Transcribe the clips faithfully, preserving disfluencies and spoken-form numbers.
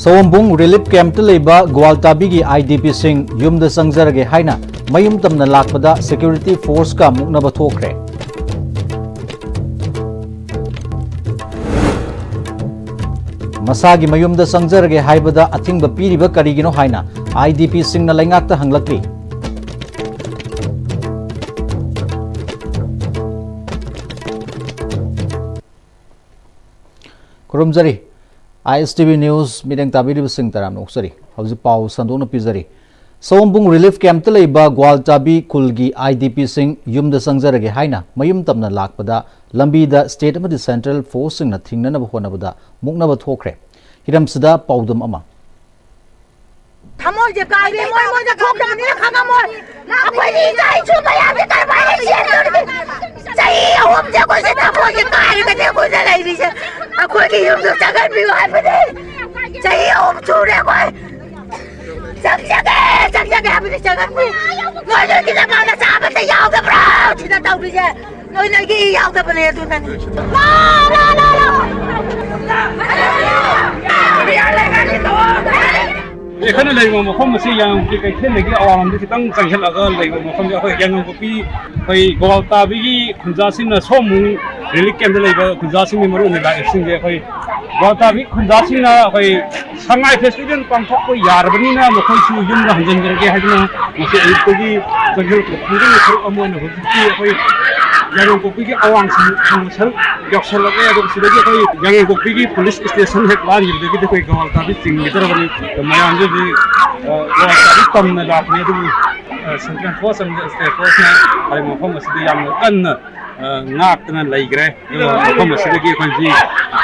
ꯁꯑꯣꯝꯕꯨꯡ relief ꯀꯦꯝꯞꯇ ꯂꯩꯕ ꯒ꯭ꯋꯥꯜꯇꯥꯕꯤꯒꯤ IDPꯁꯤꯡ ꯌꯨꯝꯗ ꯆꯪꯖꯔꯒꯦ ꯍꯥꯏꯅ ꯃꯌꯨꯝ ꯇꯝꯅ ꯂꯥꯛꯄꯗ ꯁꯦꯀ꯭ꯌꯨꯔꯤꯇꯤ ꯐꯣꯔꯁꯀ ꯃꯨꯛꯅꯕ ꯊꯣꯛꯈ꯭ꯔꯦ꯫ ꯃꯁꯥꯒꯤ ꯃꯌꯨꯝꯗ ꯆꯪꯖꯔꯒꯦ ꯍꯥꯏꯕꯗ ꯑꯊꯤꯡꯕ ꯄꯤꯔꯤꯕ ꯀꯔꯤꯒꯤꯅꯣ ꯍꯥꯏꯅ IDPꯁꯤꯡꯅ ꯂꯩꯉꯥꯛꯇ ꯍꯪꯂꯛꯂꯤ꯫ ꯈꯨꯔꯨꯝꯖꯔꯤ꯫ ISTV News ꯃꯤꯠꯌꯦꯡ ꯇꯥꯕꯤꯔꯤꯕꯁꯤꯡ ꯇꯔꯥꯝꯅ ꯑꯣꯛꯆꯔꯤ꯫ ꯍꯧꯖꯤꯛ ꯄꯥꯎ ꯁꯟꯗꯣꯛꯅ ꯄꯤꯖꯔꯤ꯫ ꯁꯑꯣꯝꯕꯨꯡ ꯔꯤꯂꯤꯐ ꯀꯦꯝꯞꯇ ꯂꯩꯕ ꯒ꯭ꯋꯥꯜꯇꯥꯕꯤ ꯈꯨꯜꯒꯤ IDPꯁꯤꯡ ꯌꯨꯝꯗ ꯆꯪꯖꯔꯒꯦ ꯍꯥꯏꯅ ꯃꯌꯨꯝ ꯇꯝꯅ ꯂꯥꯛꯄꯗ ꯂꯝꯕꯤꯗ ꯁ꯭ꯇꯦꯠ ꯑꯃꯗꯤ ꯁꯦꯟꯇ꯭ꯔꯦꯜ ꯐꯣꯔꯁꯁꯤꯡꯅ ꯊꯤꯡꯅꯅꯕ ꯍꯣꯠꯅꯕꯗ ꯃꯨꯛꯅꯕ ꯊꯣꯛꯈ꯭ꯔꯦ꯫ ꯍꯤꯔꯝꯁꯤꯗ ꯄꯥꯎꯗꯝ ꯑꯃ꯫ ꯊꯃꯣꯏꯁꯦ ꯀꯥꯏꯔꯦ, ꯃꯣꯏ, ꯃꯣꯏꯁꯦ ꯊꯣꯛꯇꯕꯅꯤꯅ ꯈꯪꯉꯝꯃꯣꯏ꯫ ꯑꯩꯈꯣꯏꯗꯤ ꯏꯆꯥ ꯏꯁꯨ ꯃꯌꯥꯝꯁꯦ ꯀꯔꯝꯍꯥꯏꯅ ꯆꯦꯟꯗꯣꯔꯤꯒꯦ? ꯆꯍꯤ ꯑꯍꯨꯝꯁꯦ ꯑꯩꯈꯣꯏꯁꯦ ꯊꯃꯣꯏꯁꯦ ꯀꯥꯏꯔꯒꯅꯦ ꯑꯩꯈꯣꯏꯅ ꯂꯩꯔꯤꯁꯦ꯫ ꯑꯩꯈꯣꯏꯒꯤ ꯌꯨꯝꯗꯣ ꯆꯪꯍꯟꯕꯤꯌꯨ ꯍꯥꯏꯕꯅꯦ꯫ ꯆꯍꯤ ꯑꯍꯨꯝ ꯁꯨꯔꯦ ꯑꯩꯈꯣꯏ꯫ ꯆꯪꯖꯒꯦ, ꯆꯪꯖꯒꯦ ꯍꯥꯏꯕꯗꯤ ꯆꯪꯍꯟꯕꯤ꯫ ꯅꯣꯏ, ꯅꯣꯏꯒꯤ ꯅꯃꯥ ꯅꯆꯥ ꯑꯃꯠꯇ ꯌꯥꯎꯗꯕ꯭ꯔꯣ ꯁꯤꯗ ꯇꯧꯔꯤꯁꯦ? ꯅꯣꯏ, ꯅꯣꯏꯒꯤ ꯏ ꯌꯥꯎꯗꯕꯅꯦ ꯑꯗꯨꯅꯅꯤ꯫ ꯑꯩꯈꯣꯏꯅ ꯂꯩꯔꯤꯕ ꯃꯐꯝ ꯑꯁꯤ ꯌꯥꯡꯉꯪꯄꯣꯛꯄꯤ ꯀꯩꯊꯦꯜꯗꯒꯤ ꯑꯋꯥꯡꯂꯣꯝꯗ ꯈꯤꯇꯪ ꯆꯪꯁꯤꯜꯂꯒ ꯂꯩꯕ ꯃꯐꯝꯁꯦ ꯑꯩꯈꯣꯏ ꯌꯥꯡꯉꯪꯄꯣꯛꯄꯤ, ꯑꯩꯈꯣꯏ ꯒ꯭ꯋꯥꯜꯇꯥꯕꯤꯒꯤ ꯈꯨꯟꯖꯥꯁꯤꯡꯅ ꯁꯣꯝꯕꯨꯡ ꯔꯤꯂꯤꯐ ꯀꯦꯝꯞꯇ ꯂꯩꯕ ꯈꯨꯟꯖꯥꯁꯤꯡꯒꯤ ꯃꯔꯨꯑꯣꯏꯅ ꯂꯥꯛꯏꯕꯁꯤꯡꯁꯦ ꯑꯩꯈꯣꯏ ꯒ꯭ꯋꯥꯜꯇꯥꯕꯤ ꯈꯨꯟꯖꯥꯁꯤꯡꯅ ꯑꯩꯈꯣꯏ ꯁꯉꯥꯏ ꯐꯦꯁꯇꯤꯚꯦꯜ ꯄꯥꯡꯊꯣꯛꯄ ꯌꯥꯔꯕꯅꯤꯅ ꯃꯈꯣꯏꯁꯨ ꯌꯨꯝꯗ ꯍꯟꯖꯤꯟꯖꯔꯒꯦ ꯍꯥꯏꯗꯨꯅ ꯉꯁꯤ ꯑꯌꯨꯛꯇꯒꯤ ꯆꯪꯁꯤꯜꯂꯛꯄ ꯈꯣꯡꯖꯪꯒꯤ ꯁꯔꯨꯛ ꯑꯃ ꯑꯣꯏꯅ ꯍꯧꯖꯤꯛꯇꯤ ꯑꯩꯈꯣꯏ ꯌꯥꯏꯉꯪꯄꯣꯛꯄꯤꯒꯤ ꯑꯋꯥꯡ ꯁꯔꯨꯛ ꯌꯧꯁꯜꯂꯛꯂꯦ꯫ ꯑꯗꯨꯒ ꯁꯤꯗꯒꯤ ꯑꯩꯈꯣꯏ ꯌꯥꯏꯉꯪꯄꯣꯛꯄꯤꯒꯤ ꯄꯨꯂꯤꯁ ꯁ꯭ꯇꯦꯁꯟ ꯍꯦꯛ ꯂꯥꯟꯈꯤꯕꯗꯒꯤꯗꯤ ꯑꯩꯈꯣꯏ ꯒ꯭ꯋꯥꯜꯇꯥꯕꯤ ꯆꯤꯡꯈꯤꯗꯧꯔꯕꯅꯤ꯫ ꯃꯌꯥꯝꯁꯤꯗꯤ, ꯑ, ꯒ꯭ꯋꯥꯜꯇꯥꯕꯤ ꯇꯝꯅ ꯂꯥꯛꯄꯅꯤ꯫ ꯑꯗꯨꯕꯨ, ꯑ, ꯁꯦꯟꯇ꯭ꯔꯦꯜ ꯐꯣꯔꯁ ꯑꯃꯗꯤ ꯁ꯭ꯇꯦꯠ ꯐꯣꯔꯁꯅ ꯑꯩꯈꯣꯏ ꯃꯐꯝ ꯑꯁꯤꯗ ꯌꯥꯝꯅ ꯀꯟꯅ, ꯑ, ꯉꯥꯛꯇꯨꯅ ꯂꯩꯈ꯭ꯔꯦ꯫ ꯑꯗꯨꯒ ꯃꯐꯝ ꯑꯁꯤꯗꯒꯤ ꯑꯩꯈꯣꯏ ꯍꯧꯖꯤꯛ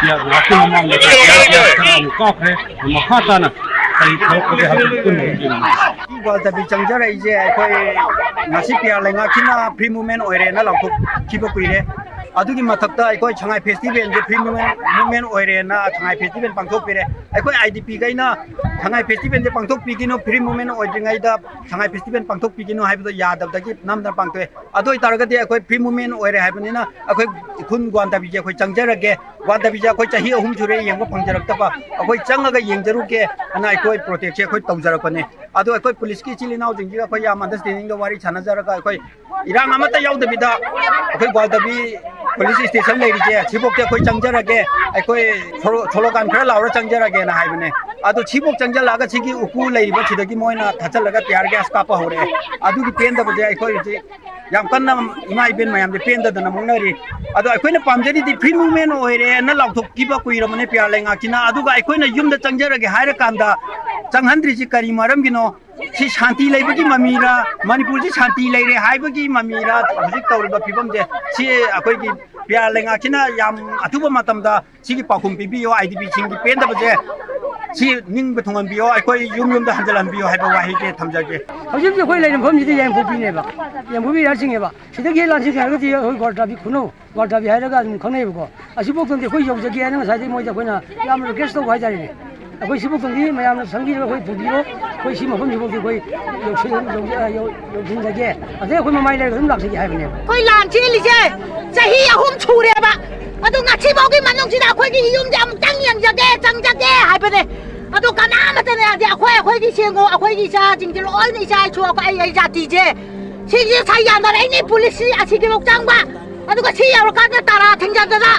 ꯉꯥꯏꯍꯥꯛꯀꯤ ꯃꯃꯥꯡꯗ ꯈꯔ ꯑꯃꯨꯛ ꯀꯥꯞꯈ꯭ꯔꯦ꯫ ꯃꯈꯥ ꯇꯥꯅ ꯀꯔꯤ ꯊꯣꯛꯂꯛꯄꯒꯦ ꯍꯥꯏꯕꯗꯨ ꯄꯨꯟꯅ ꯌꯦꯡꯃꯤꯟꯅꯁꯤ꯫ ꯒ꯭ꯋꯥꯜꯇꯥꯕꯤ ꯆꯪꯖꯔꯛꯏꯁꯦ ꯑꯩꯈꯣꯏ ꯉꯁꯤ ꯄꯤꯌꯥꯔ ꯂꯩꯉꯥꯛꯀꯤꯅ ꯐ꯭ꯔꯤ ꯃꯨꯚꯃꯦꯟ ꯑꯣꯏꯔꯦꯅ ꯂꯥꯎꯊꯣꯛꯈꯤꯕ ꯀꯨꯏꯔꯦ꯫ ꯑꯗꯨꯒꯤ ꯃꯊꯛꯇ ꯑꯩꯈꯣꯏ ꯁꯉꯥꯏ ꯐꯦꯁꯇꯤꯚꯦꯜꯁꯦ ꯐ꯭ꯔꯤ ꯃꯨꯚꯃꯦꯟ ꯑꯣꯏꯔꯦꯅ ꯁꯉꯥꯏ ꯐꯦꯁꯇꯤꯚꯦꯜ ꯄꯥꯡꯊꯣꯛꯄꯤꯔꯦ꯫ ꯑꯩꯈꯣꯏ ꯑꯥꯏ ꯗꯤ ꯄꯤꯈꯩꯅ ꯁꯉꯥꯏ ꯐꯦꯁꯇꯤꯚꯦꯜꯁꯦ ꯄꯥꯡꯊꯣꯛꯄꯤꯒꯅꯨ, ꯐ꯭ꯔꯤ ꯃꯨꯚꯃꯦꯟ ꯑꯣꯏꯗ꯭ꯔꯤꯉꯩꯗ ꯁꯉꯥꯏ ꯐꯦꯁꯇꯤꯚꯦꯜ ꯄꯥꯡꯊꯣꯛꯄꯤꯒꯅꯨ ꯍꯥꯏꯕꯗꯣ ꯌꯥꯗꯕꯗꯒꯤ ꯅꯝꯗꯅ ꯄꯥꯡꯊꯣꯛꯑꯦ꯫ ꯑꯗꯨ ꯑꯣꯏꯇꯥꯔꯒꯗꯤ ꯑꯩꯈꯣꯏ ꯐ꯭ꯔꯤ ꯃꯨꯚꯃꯦꯟ ꯑꯣꯏꯔꯦ ꯍꯥꯏꯕꯅꯤꯅ ꯑꯩꯈꯣꯏ ꯈꯨꯟ ꯒ꯭ꯋꯥꯟꯗꯕꯤꯁꯦ ꯑꯩꯈꯣꯏ ꯆꯪꯖꯔꯒꯦ꯫ ꯒ꯭ꯋꯥꯟꯗꯕꯤꯁꯦ ꯑꯩꯈꯣꯏ ꯆꯍꯤ ꯑꯍꯨꯝ ꯁꯨꯔꯦ ꯌꯦꯡꯕ ꯐꯪꯖꯔꯛꯇꯕ꯫ ꯑꯩꯈꯣꯏ ꯆꯪꯉꯒ ꯌꯦꯡꯖꯔꯨꯒꯦ ꯍꯥꯏꯅ ꯑꯩꯈꯣꯏ ꯄ꯭ꯔꯣꯇꯦꯛꯁꯦ ꯑꯩꯈꯣꯏ ꯇꯧꯖꯔꯛꯄꯅꯦ꯫ ꯑꯗꯣ ꯑꯩꯈꯣꯏ ꯄꯨꯂꯤꯁꯀꯤ ꯏꯆꯤꯜ ꯏꯅꯥꯎꯁꯤꯡꯁꯤꯒ ꯑꯩꯈꯣꯏ ꯌꯥꯝ ꯑꯟꯗꯔꯁꯇꯦꯟꯗꯤꯡꯗ ꯋꯥꯔꯤ ꯁꯥꯟꯅꯖꯔꯒ ꯑꯩꯈꯣꯏ ꯏꯔꯥꯡ ꯑꯃꯠꯇ ꯌꯥꯎꯗꯕꯤꯗ ꯑꯩꯈꯣꯏ ꯒ꯭ꯋꯥꯜꯗꯕꯤ ꯄꯨꯂꯤꯁ ꯁ꯭ꯇꯦꯁꯟ ꯂꯩꯔꯤꯁꯦ ꯁꯤꯐꯥꯎꯗꯤ ꯑꯩꯈꯣꯏ ꯆꯪꯖꯔꯒꯦ, ꯑꯩꯈꯣꯏ ꯁꯣꯂꯣ-, ꯁꯣꯂꯣꯒꯥꯟ ꯈꯔ ꯂꯥꯎꯔ ꯆꯪꯖꯔꯒꯦꯅ ꯍꯥꯏꯕꯅꯦ꯫ ꯑꯗꯣ ꯁꯤꯐꯥꯎ ꯆꯪꯖꯜꯂꯛꯑꯒ ꯁꯤꯒꯤ ꯎꯀꯨ ꯂꯩꯔꯤꯕ ꯁꯤꯗꯒꯤ ꯃꯣꯏꯅ ꯊꯠꯆꯜꯂꯒ ꯇꯤꯌꯥꯔ ꯒ꯭ꯌꯥꯁ ꯀꯥꯞꯄ ꯍꯧꯔꯛꯑꯦ꯫ ꯑꯗꯨꯒꯤ ꯄꯦꯟꯗꯕꯁꯦ ꯑꯩꯈꯣꯏ ꯍꯧꯖꯤꯛ ꯌꯥꯝ ꯀꯟꯅ ꯏꯃꯥ ꯏꯕꯦꯟ ꯃꯌꯥꯝꯁꯦ ꯄꯦꯟꯗꯗꯅ ꯃꯨꯛꯅꯔꯤ꯫ ꯑꯗꯣ ꯑꯩꯈꯣꯏꯅ ꯄꯥꯝꯖꯔꯤꯗꯤ ꯐ꯭ꯔꯤ ꯃꯨꯚꯃꯦꯟ ꯑꯣꯏꯔꯦꯅ ꯂꯥꯎꯊꯣꯛꯈꯤꯕ ꯀꯨꯏꯔꯕꯅꯦ ꯄꯤꯌꯥꯔ ꯂꯩꯉꯥꯛꯁꯤꯅ꯫ ꯑꯗꯨꯒ ꯑꯩꯈꯣꯏꯅ ꯌꯨꯝꯗ ꯆꯪꯖꯔꯒꯦ ꯍꯥꯏꯔꯀꯥꯟꯗ ꯆꯪꯍꯟꯗ꯭ꯔꯤꯁꯤ ꯀꯔꯤ ꯃꯔꯝꯒꯤꯅꯣ? ꯁꯤ ꯁꯥꯟꯇꯤ ꯂꯩꯕꯒꯤ ꯃꯃꯤꯔꯥ, ꯃꯅꯤꯄꯨꯔꯁꯤ ꯁꯥꯟꯇꯤ ꯂꯩꯔꯦ ꯍꯥꯏꯕꯒꯤ ꯃꯃꯤꯔꯥ? ꯍꯧꯖꯤꯛ ꯇꯧꯔꯤꯕ ꯐꯤꯕꯝꯁꯦ ꯁꯤ ꯑꯩꯈꯣꯏꯒꯤ ꯄꯤꯌꯥꯔ ꯂꯩꯉꯥꯛꯁꯤꯅ ꯌꯥꯝ ꯑꯊꯨꯕ ꯃꯇꯝꯗ ꯁꯤꯒꯤ ꯄꯥꯎꯈꯨꯝ ꯄꯤꯕꯤꯌꯣ, ꯑꯥꯏ ꯗꯤ ꯄꯤꯁꯤꯡꯒꯤ ꯄꯦꯟꯗꯕꯁꯦ ꯁꯤ ꯅꯤꯡꯕ ꯊꯨꯡꯍꯟꯕꯤꯌꯣ, ꯑꯩꯈꯣꯏ ꯌꯨꯝ ꯌꯨꯝꯗ ꯍꯟꯖꯤꯜꯍꯟꯕꯤꯌꯣ ꯍꯥꯏꯕ ꯋꯥꯍꯩꯁꯦ ꯊꯝꯖꯒꯦ꯫ ꯍꯧꯖꯤꯛ ꯑꯩꯈꯣꯏ ꯂꯩꯔꯤꯕ ꯃꯐꯝꯁꯤꯗꯤ ꯌꯥꯏꯉꯪꯄꯣꯛꯄꯤꯅꯦꯕ, ꯌꯥꯏꯉꯪꯄꯣꯛꯄꯤ ꯔꯥꯏꯠꯁꯤꯡꯅꯦꯕ꯫ ꯁꯤꯗꯒꯤ ꯍꯦꯟꯅ ꯂꯥꯟꯁꯤꯟꯈ꯭ꯔꯒꯗꯤ ꯑꯩꯈꯣꯏ ꯒ꯭ꯋꯥꯔ ꯇ꯭ꯔꯥꯐꯤꯛ ꯈꯨꯅꯧ ꯒ꯭ꯋꯥꯔ ꯇ꯭ꯔꯥꯐꯤꯛ ꯍꯥꯏꯔꯒ ꯑꯗꯨꯝ ꯈꯪꯅꯩꯌꯦꯕꯀꯣ꯫ ꯑꯁꯤꯐꯥꯎꯗꯪꯗꯤ ꯑꯩꯈꯣꯏ ꯌꯧꯖꯒꯦ ꯍꯥꯏꯅ ꯉꯁꯥꯏꯗꯒꯤ ꯃꯣꯏꯗ ꯑꯩꯈꯣꯏꯅ ꯌꯥꯝꯅ ꯔꯤꯀ꯭ꯋꯦꯁ ꯇꯧꯕ ꯍꯥꯏꯇꯥꯔꯦꯅꯦ꯫ ꯑꯩꯈꯣꯏ ꯁꯤꯐꯥꯎꯗꯪꯗꯤ ꯃꯌꯥꯝꯅ ꯁꯪꯕꯤꯔꯒ ꯑꯩꯈꯣꯏ ꯄꯨꯕꯤꯔꯣ, ꯑꯩꯈꯣꯏ ꯁꯤ ꯃꯐꯝꯁꯤꯐꯥꯎꯗꯤ ꯑꯩꯈꯣꯏ ꯌꯧꯁꯤꯟ-, ꯌꯧ-, ꯌꯧ-, ꯌꯧꯁꯤꯟꯖꯒꯦ, ꯑꯗꯩ ꯑꯩꯈꯣꯏ ꯃꯃꯥꯏ ꯂꯩꯔꯒ ꯑꯗꯨꯝ ꯂꯥꯛꯆꯒꯦ ꯍꯥꯏꯕꯅꯦꯕ꯫ ꯑꯩꯈꯣꯏ ꯂꯥꯟ ꯆꯦꯜꯂꯤꯁꯦ ꯆꯍꯤ ꯑꯍꯨꯝ ꯁꯨꯔꯦꯕ꯫ ꯑꯗꯨ ꯉꯁꯤꯐꯥꯎꯒꯤ ꯃꯅꯨꯡꯁꯤꯗ ꯑꯩꯈꯣꯏꯒꯤ ꯌꯨꯝꯁꯦ ꯑꯃꯨꯛꯇꯪ ꯌꯦꯡꯖꯒꯦ, ꯆꯪꯖꯒꯦ ꯍꯥꯏꯕꯅꯦ꯫ ꯑꯗꯨ ꯀꯅꯥꯃꯠꯇꯅ ꯌꯥꯗꯦ꯫ ꯑꯩꯈꯣꯏ, ꯑꯩꯈꯣꯏꯒꯤ ꯁꯦꯡꯉꯣ, ꯑꯩꯈꯣꯏꯒꯤ ꯏꯆꯥꯁꯤꯡꯁꯦ ꯂꯣꯏꯅ ꯏꯆꯥ ꯏꯁꯨ, ꯑꯩꯈꯣꯏ, ꯑꯩ, ꯑꯩ ꯖꯥꯇꯤꯁꯦ ꯁꯤꯁꯦ ꯁꯥꯏ ꯌꯥꯅꯔꯛꯏꯅꯤ꯫ ꯄꯨꯂꯤꯁꯁꯤ ꯑꯁꯤꯒꯤꯐꯥꯎ ꯆꯪꯕ, ꯑꯗꯨꯒ ꯁꯤ ꯌꯧꯔꯀꯥꯟꯗ ꯇꯔꯥ ꯊꯤꯡꯖꯗꯅ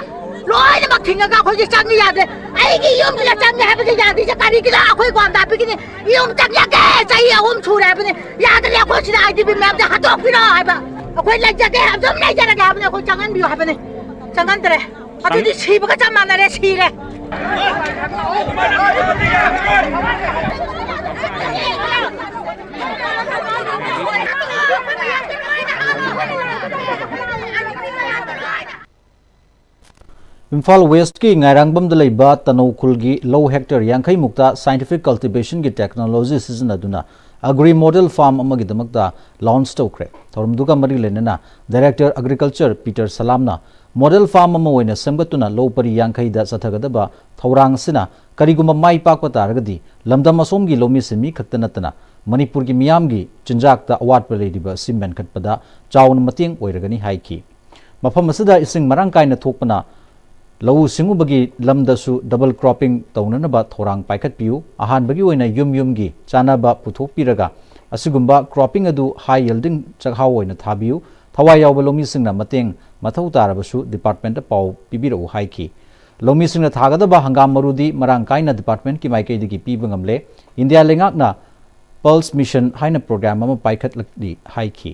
ꯂꯣꯏꯅꯃꯛ ꯊꯤꯡꯉꯒ ꯑꯩꯈꯣꯏꯁꯦ ꯆꯪꯉꯤ ꯌꯥꯗꯦ꯫ ꯑꯩꯒꯤ ꯌꯨꯝꯁꯤꯗ ꯆꯪꯉꯦ ꯍꯥꯏꯕꯁꯦ ꯌꯥꯗ꯭ꯔꯤꯁꯦ ꯀꯔꯤꯒꯤꯅꯣ? ꯑꯩꯈꯣꯏ ꯒ꯭ꯋꯥꯟꯗꯥꯄꯤꯒꯤꯅꯤ꯫ ꯌꯨꯝ ꯆꯪꯖꯒꯦ, ꯆꯍꯤ ꯑꯍꯨꯝ ꯁꯨꯔꯦ ꯍꯥꯏꯕꯅꯤ, ꯌꯥꯗ꯭ꯔꯦ꯫ ꯑꯩꯈꯣꯏ ꯁꯤꯗ ꯑꯥꯏ ꯗꯤ ꯄꯤ ꯃꯌꯥꯝꯁꯦ ꯍꯟꯗꯣꯛꯄꯤꯔꯣ ꯍꯥꯏꯕ꯫ ꯑꯩꯈꯣꯏ ꯂꯩꯖꯒꯦ, ꯑꯗꯨꯝ ꯂꯩꯖꯔꯒꯦ ꯍꯥꯏꯕꯅꯤ꯫ ꯑꯩꯈꯣꯏ ꯆꯪꯍꯟꯕꯤꯌꯨ ꯍꯥꯏꯕꯅꯤ, ꯆꯪꯍꯟꯗ꯭ꯔꯦ꯫ ꯑꯗꯨꯗꯤ ꯁꯤꯕꯒ ꯆꯞ ꯃꯥꯟꯅꯔꯦ, ꯁꯤꯔꯦ꯫ ꯏꯝꯐꯥꯜ ꯋꯦꯁꯀꯤ ꯉꯥꯏꯔꯥꯡꯕꯝꯗ ꯂꯩꯕ ꯇꯅꯧ ꯈꯨꯜꯒꯤ ꯂꯧ ꯍꯦꯛꯇꯔ ꯌꯥꯡꯈꯩ ꯃꯨꯛꯇ ꯁꯥꯏꯟꯇꯤꯐꯤꯛ ꯀꯜꯇꯤꯚꯦꯁꯟꯒꯤ ꯇꯦꯛꯅꯣꯂꯣꯖꯤ ꯁꯤꯖꯤꯟꯅꯗꯨꯅ ꯑꯦꯒ꯭ꯔꯤ ꯃꯣꯗꯦꯜ ꯐꯥꯔꯝ ꯑꯃꯒꯤꯗꯃꯛꯇ ꯂꯣꯟꯆ ꯇꯧꯈ꯭ꯔꯦ꯫ ꯊꯧꯔꯝꯗꯨꯒ ꯃꯔꯤ ꯂꯩꯅꯅ ꯗꯥꯏꯔꯦꯛꯇꯔ ꯑꯦꯒ꯭ꯔꯤꯀꯜꯆꯔ ꯄꯤꯇꯔ ꯁꯂꯥꯝꯅ ꯃꯣꯗꯦꯜ ꯐꯥꯔꯝ ꯑꯃ ꯑꯣꯏꯅ ꯁꯦꯝꯒꯠꯇꯨꯅ ꯂꯧ ꯄꯔꯤ ꯌꯥꯡꯈꯩꯗ ꯆꯠꯊꯒꯗꯕ ꯊꯧꯔꯥꯡ ꯑꯁꯤꯅ ꯀꯔꯤꯒꯨꯝꯕ ꯃꯥꯏ ꯄꯥꯛꯄ ꯇꯥꯔꯒꯗꯤ ꯂꯝꯗꯝ ꯑꯁꯣꯝꯒꯤ ꯂꯧꯃꯤ ꯁꯤꯟꯃꯤ ꯈꯛꯇ ꯅꯠꯇꯅ ꯃꯅꯤꯄꯨꯔꯒꯤ ꯃꯤꯌꯥꯝꯒꯤ ꯆꯤꯟꯖꯥꯛꯇ ꯑꯋꯥꯠꯄ ꯂꯩꯔꯤꯕ ꯑꯁꯤ ꯃꯦꯟꯈꯠꯄꯗ ꯆꯥꯎꯅ ꯃꯇꯦꯡ ꯑꯣꯏꯔꯒꯅꯤ ꯍꯥꯏꯈꯤ꯫ ꯃꯐꯝ ꯑꯁꯤꯗ ꯏꯁꯤꯡ ꯃꯔꯥꯡ ꯀꯥꯏꯅ ꯊꯣꯛꯄꯅ ꯂꯧꯎ ꯁꯤꯡꯎꯕꯒꯤ ꯂꯝꯗꯁꯨ ꯗꯕꯜ ꯀ꯭ꯔꯣꯞꯄꯤꯡ ꯇꯧꯅꯅꯕ ꯊꯧꯔꯥꯡ ꯄꯥꯏꯈꯠꯄꯤꯌꯨ꯫ ꯑꯍꯥꯟꯕꯒꯤ ꯑꯣꯏꯅ ꯌꯨꯝ ꯌꯨꯝꯒꯤ ꯆꯥꯅꯕ ꯄꯨꯊꯣꯛꯄꯤꯔꯒ ꯑꯁꯤꯒꯨꯝꯕ ꯀ꯭ꯔꯣꯞꯄꯤꯡ ꯑꯗꯨ ꯍꯥꯏ ꯌꯤꯜꯗꯤꯡ ꯆꯥꯛꯍꯥꯎ ꯑꯣꯏꯅ ꯊꯥꯕꯤꯌꯨ꯫ ꯊꯋꯥꯏ ꯌꯥꯎꯕ ꯂꯧꯃꯤꯁꯤꯡꯅ ꯃꯇꯦꯡ ꯃꯊꯧ ꯇꯥꯔꯕꯁꯨ ꯗꯤꯄꯥꯔꯠꯃꯦꯟꯠꯇ ꯄꯥꯎ ꯄꯤꯕꯤꯔꯛꯎ ꯍꯥꯏꯈꯤ꯫ ꯂꯧꯃꯤꯁꯤꯡꯅ ꯊꯥꯒꯗꯕ ꯍꯪꯒꯥꯝ ꯃꯔꯨꯗꯤ ꯃꯔꯥꯡ ꯀꯥꯏꯅ ꯗꯤꯄꯥꯔꯠꯃꯦꯟꯠꯀꯤ ꯃꯥꯏꯀꯩꯗꯒꯤ ꯄꯤꯕ ꯉꯝꯂꯦ꯫ ꯏꯟꯗꯤꯌꯥ ꯂꯩꯉꯥꯛꯅ ꯄꯜꯁ ꯃꯤꯁꯟ ꯍꯥꯏꯅ ꯄ꯭ꯔꯣꯒ꯭ꯔꯥꯝ ꯑꯃ ꯄꯥꯏꯈꯠꯂꯛꯂꯤ ꯍꯥꯏꯈꯤ꯫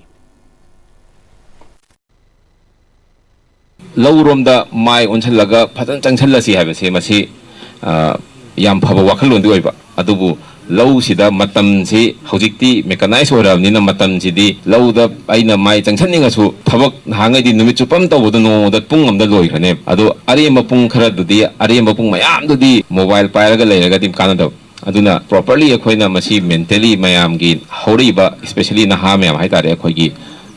ꯂꯧꯔꯣꯝꯗ ꯃꯥꯏ ꯑꯣꯟꯁꯤꯜꯂꯒ ꯐꯖꯅ ꯆꯪꯁꯤꯜꯂꯁꯤ ꯍꯥꯏꯕꯁꯦ ꯃꯁꯤ, ꯑ, ꯌꯥꯝ ꯐꯕ ꯋꯥꯈꯜꯂꯣꯟꯗꯤ ꯑꯣꯏꯕ꯫ ꯑꯗꯨꯕꯨ ꯂꯧꯁꯤꯗ ꯃꯇꯝꯁꯤ ꯍꯧꯖꯤꯛꯇꯤ ꯃꯦꯀꯅꯥꯏꯁ ꯑꯣꯏꯔꯛꯑꯕꯅꯤꯅ ꯃꯇꯝꯁꯤꯗꯤ ꯂꯧꯗ ꯑꯩꯅ ꯃꯥꯏ ꯆꯪꯁꯤꯟꯅꯤꯡꯉꯁꯨ ꯊꯕꯛ ꯅꯍꯥꯟꯉꯩꯗꯤ ꯅꯨꯃꯤꯠ ꯆꯨꯞꯄ ꯑꯃ ꯇꯧꯕꯗ ꯅꯣꯡꯃꯗ ꯄꯨꯡ ꯑꯃꯗ ꯂꯣꯏꯈ꯭ꯔꯅꯦꯕ꯫ ꯑꯗꯣ ꯑꯔꯦꯝꯕ ꯄꯨꯡ ꯈꯔꯗꯨꯗꯤ, ꯑꯔꯦꯝꯕ ꯄꯨꯡ ꯃꯌꯥꯝꯗꯨꯗꯤ ꯃꯣꯕꯥꯏꯜ ꯄꯥꯏꯔꯒ ꯂꯩꯔꯒꯗꯤ ꯀꯥꯟꯅꯗꯕ꯫ ꯑꯗꯨꯅ properly ꯑꯩꯈꯣꯏꯅ ꯃꯁꯤ mentally ꯃꯌꯥꯝꯒꯤ ꯍꯧꯔꯛꯏꯕ, especially ꯅꯍꯥ ꯃꯌꯥꯝ ꯍꯥꯏꯇꯥꯔꯦ, ꯑꯩꯈꯣꯏꯒꯤ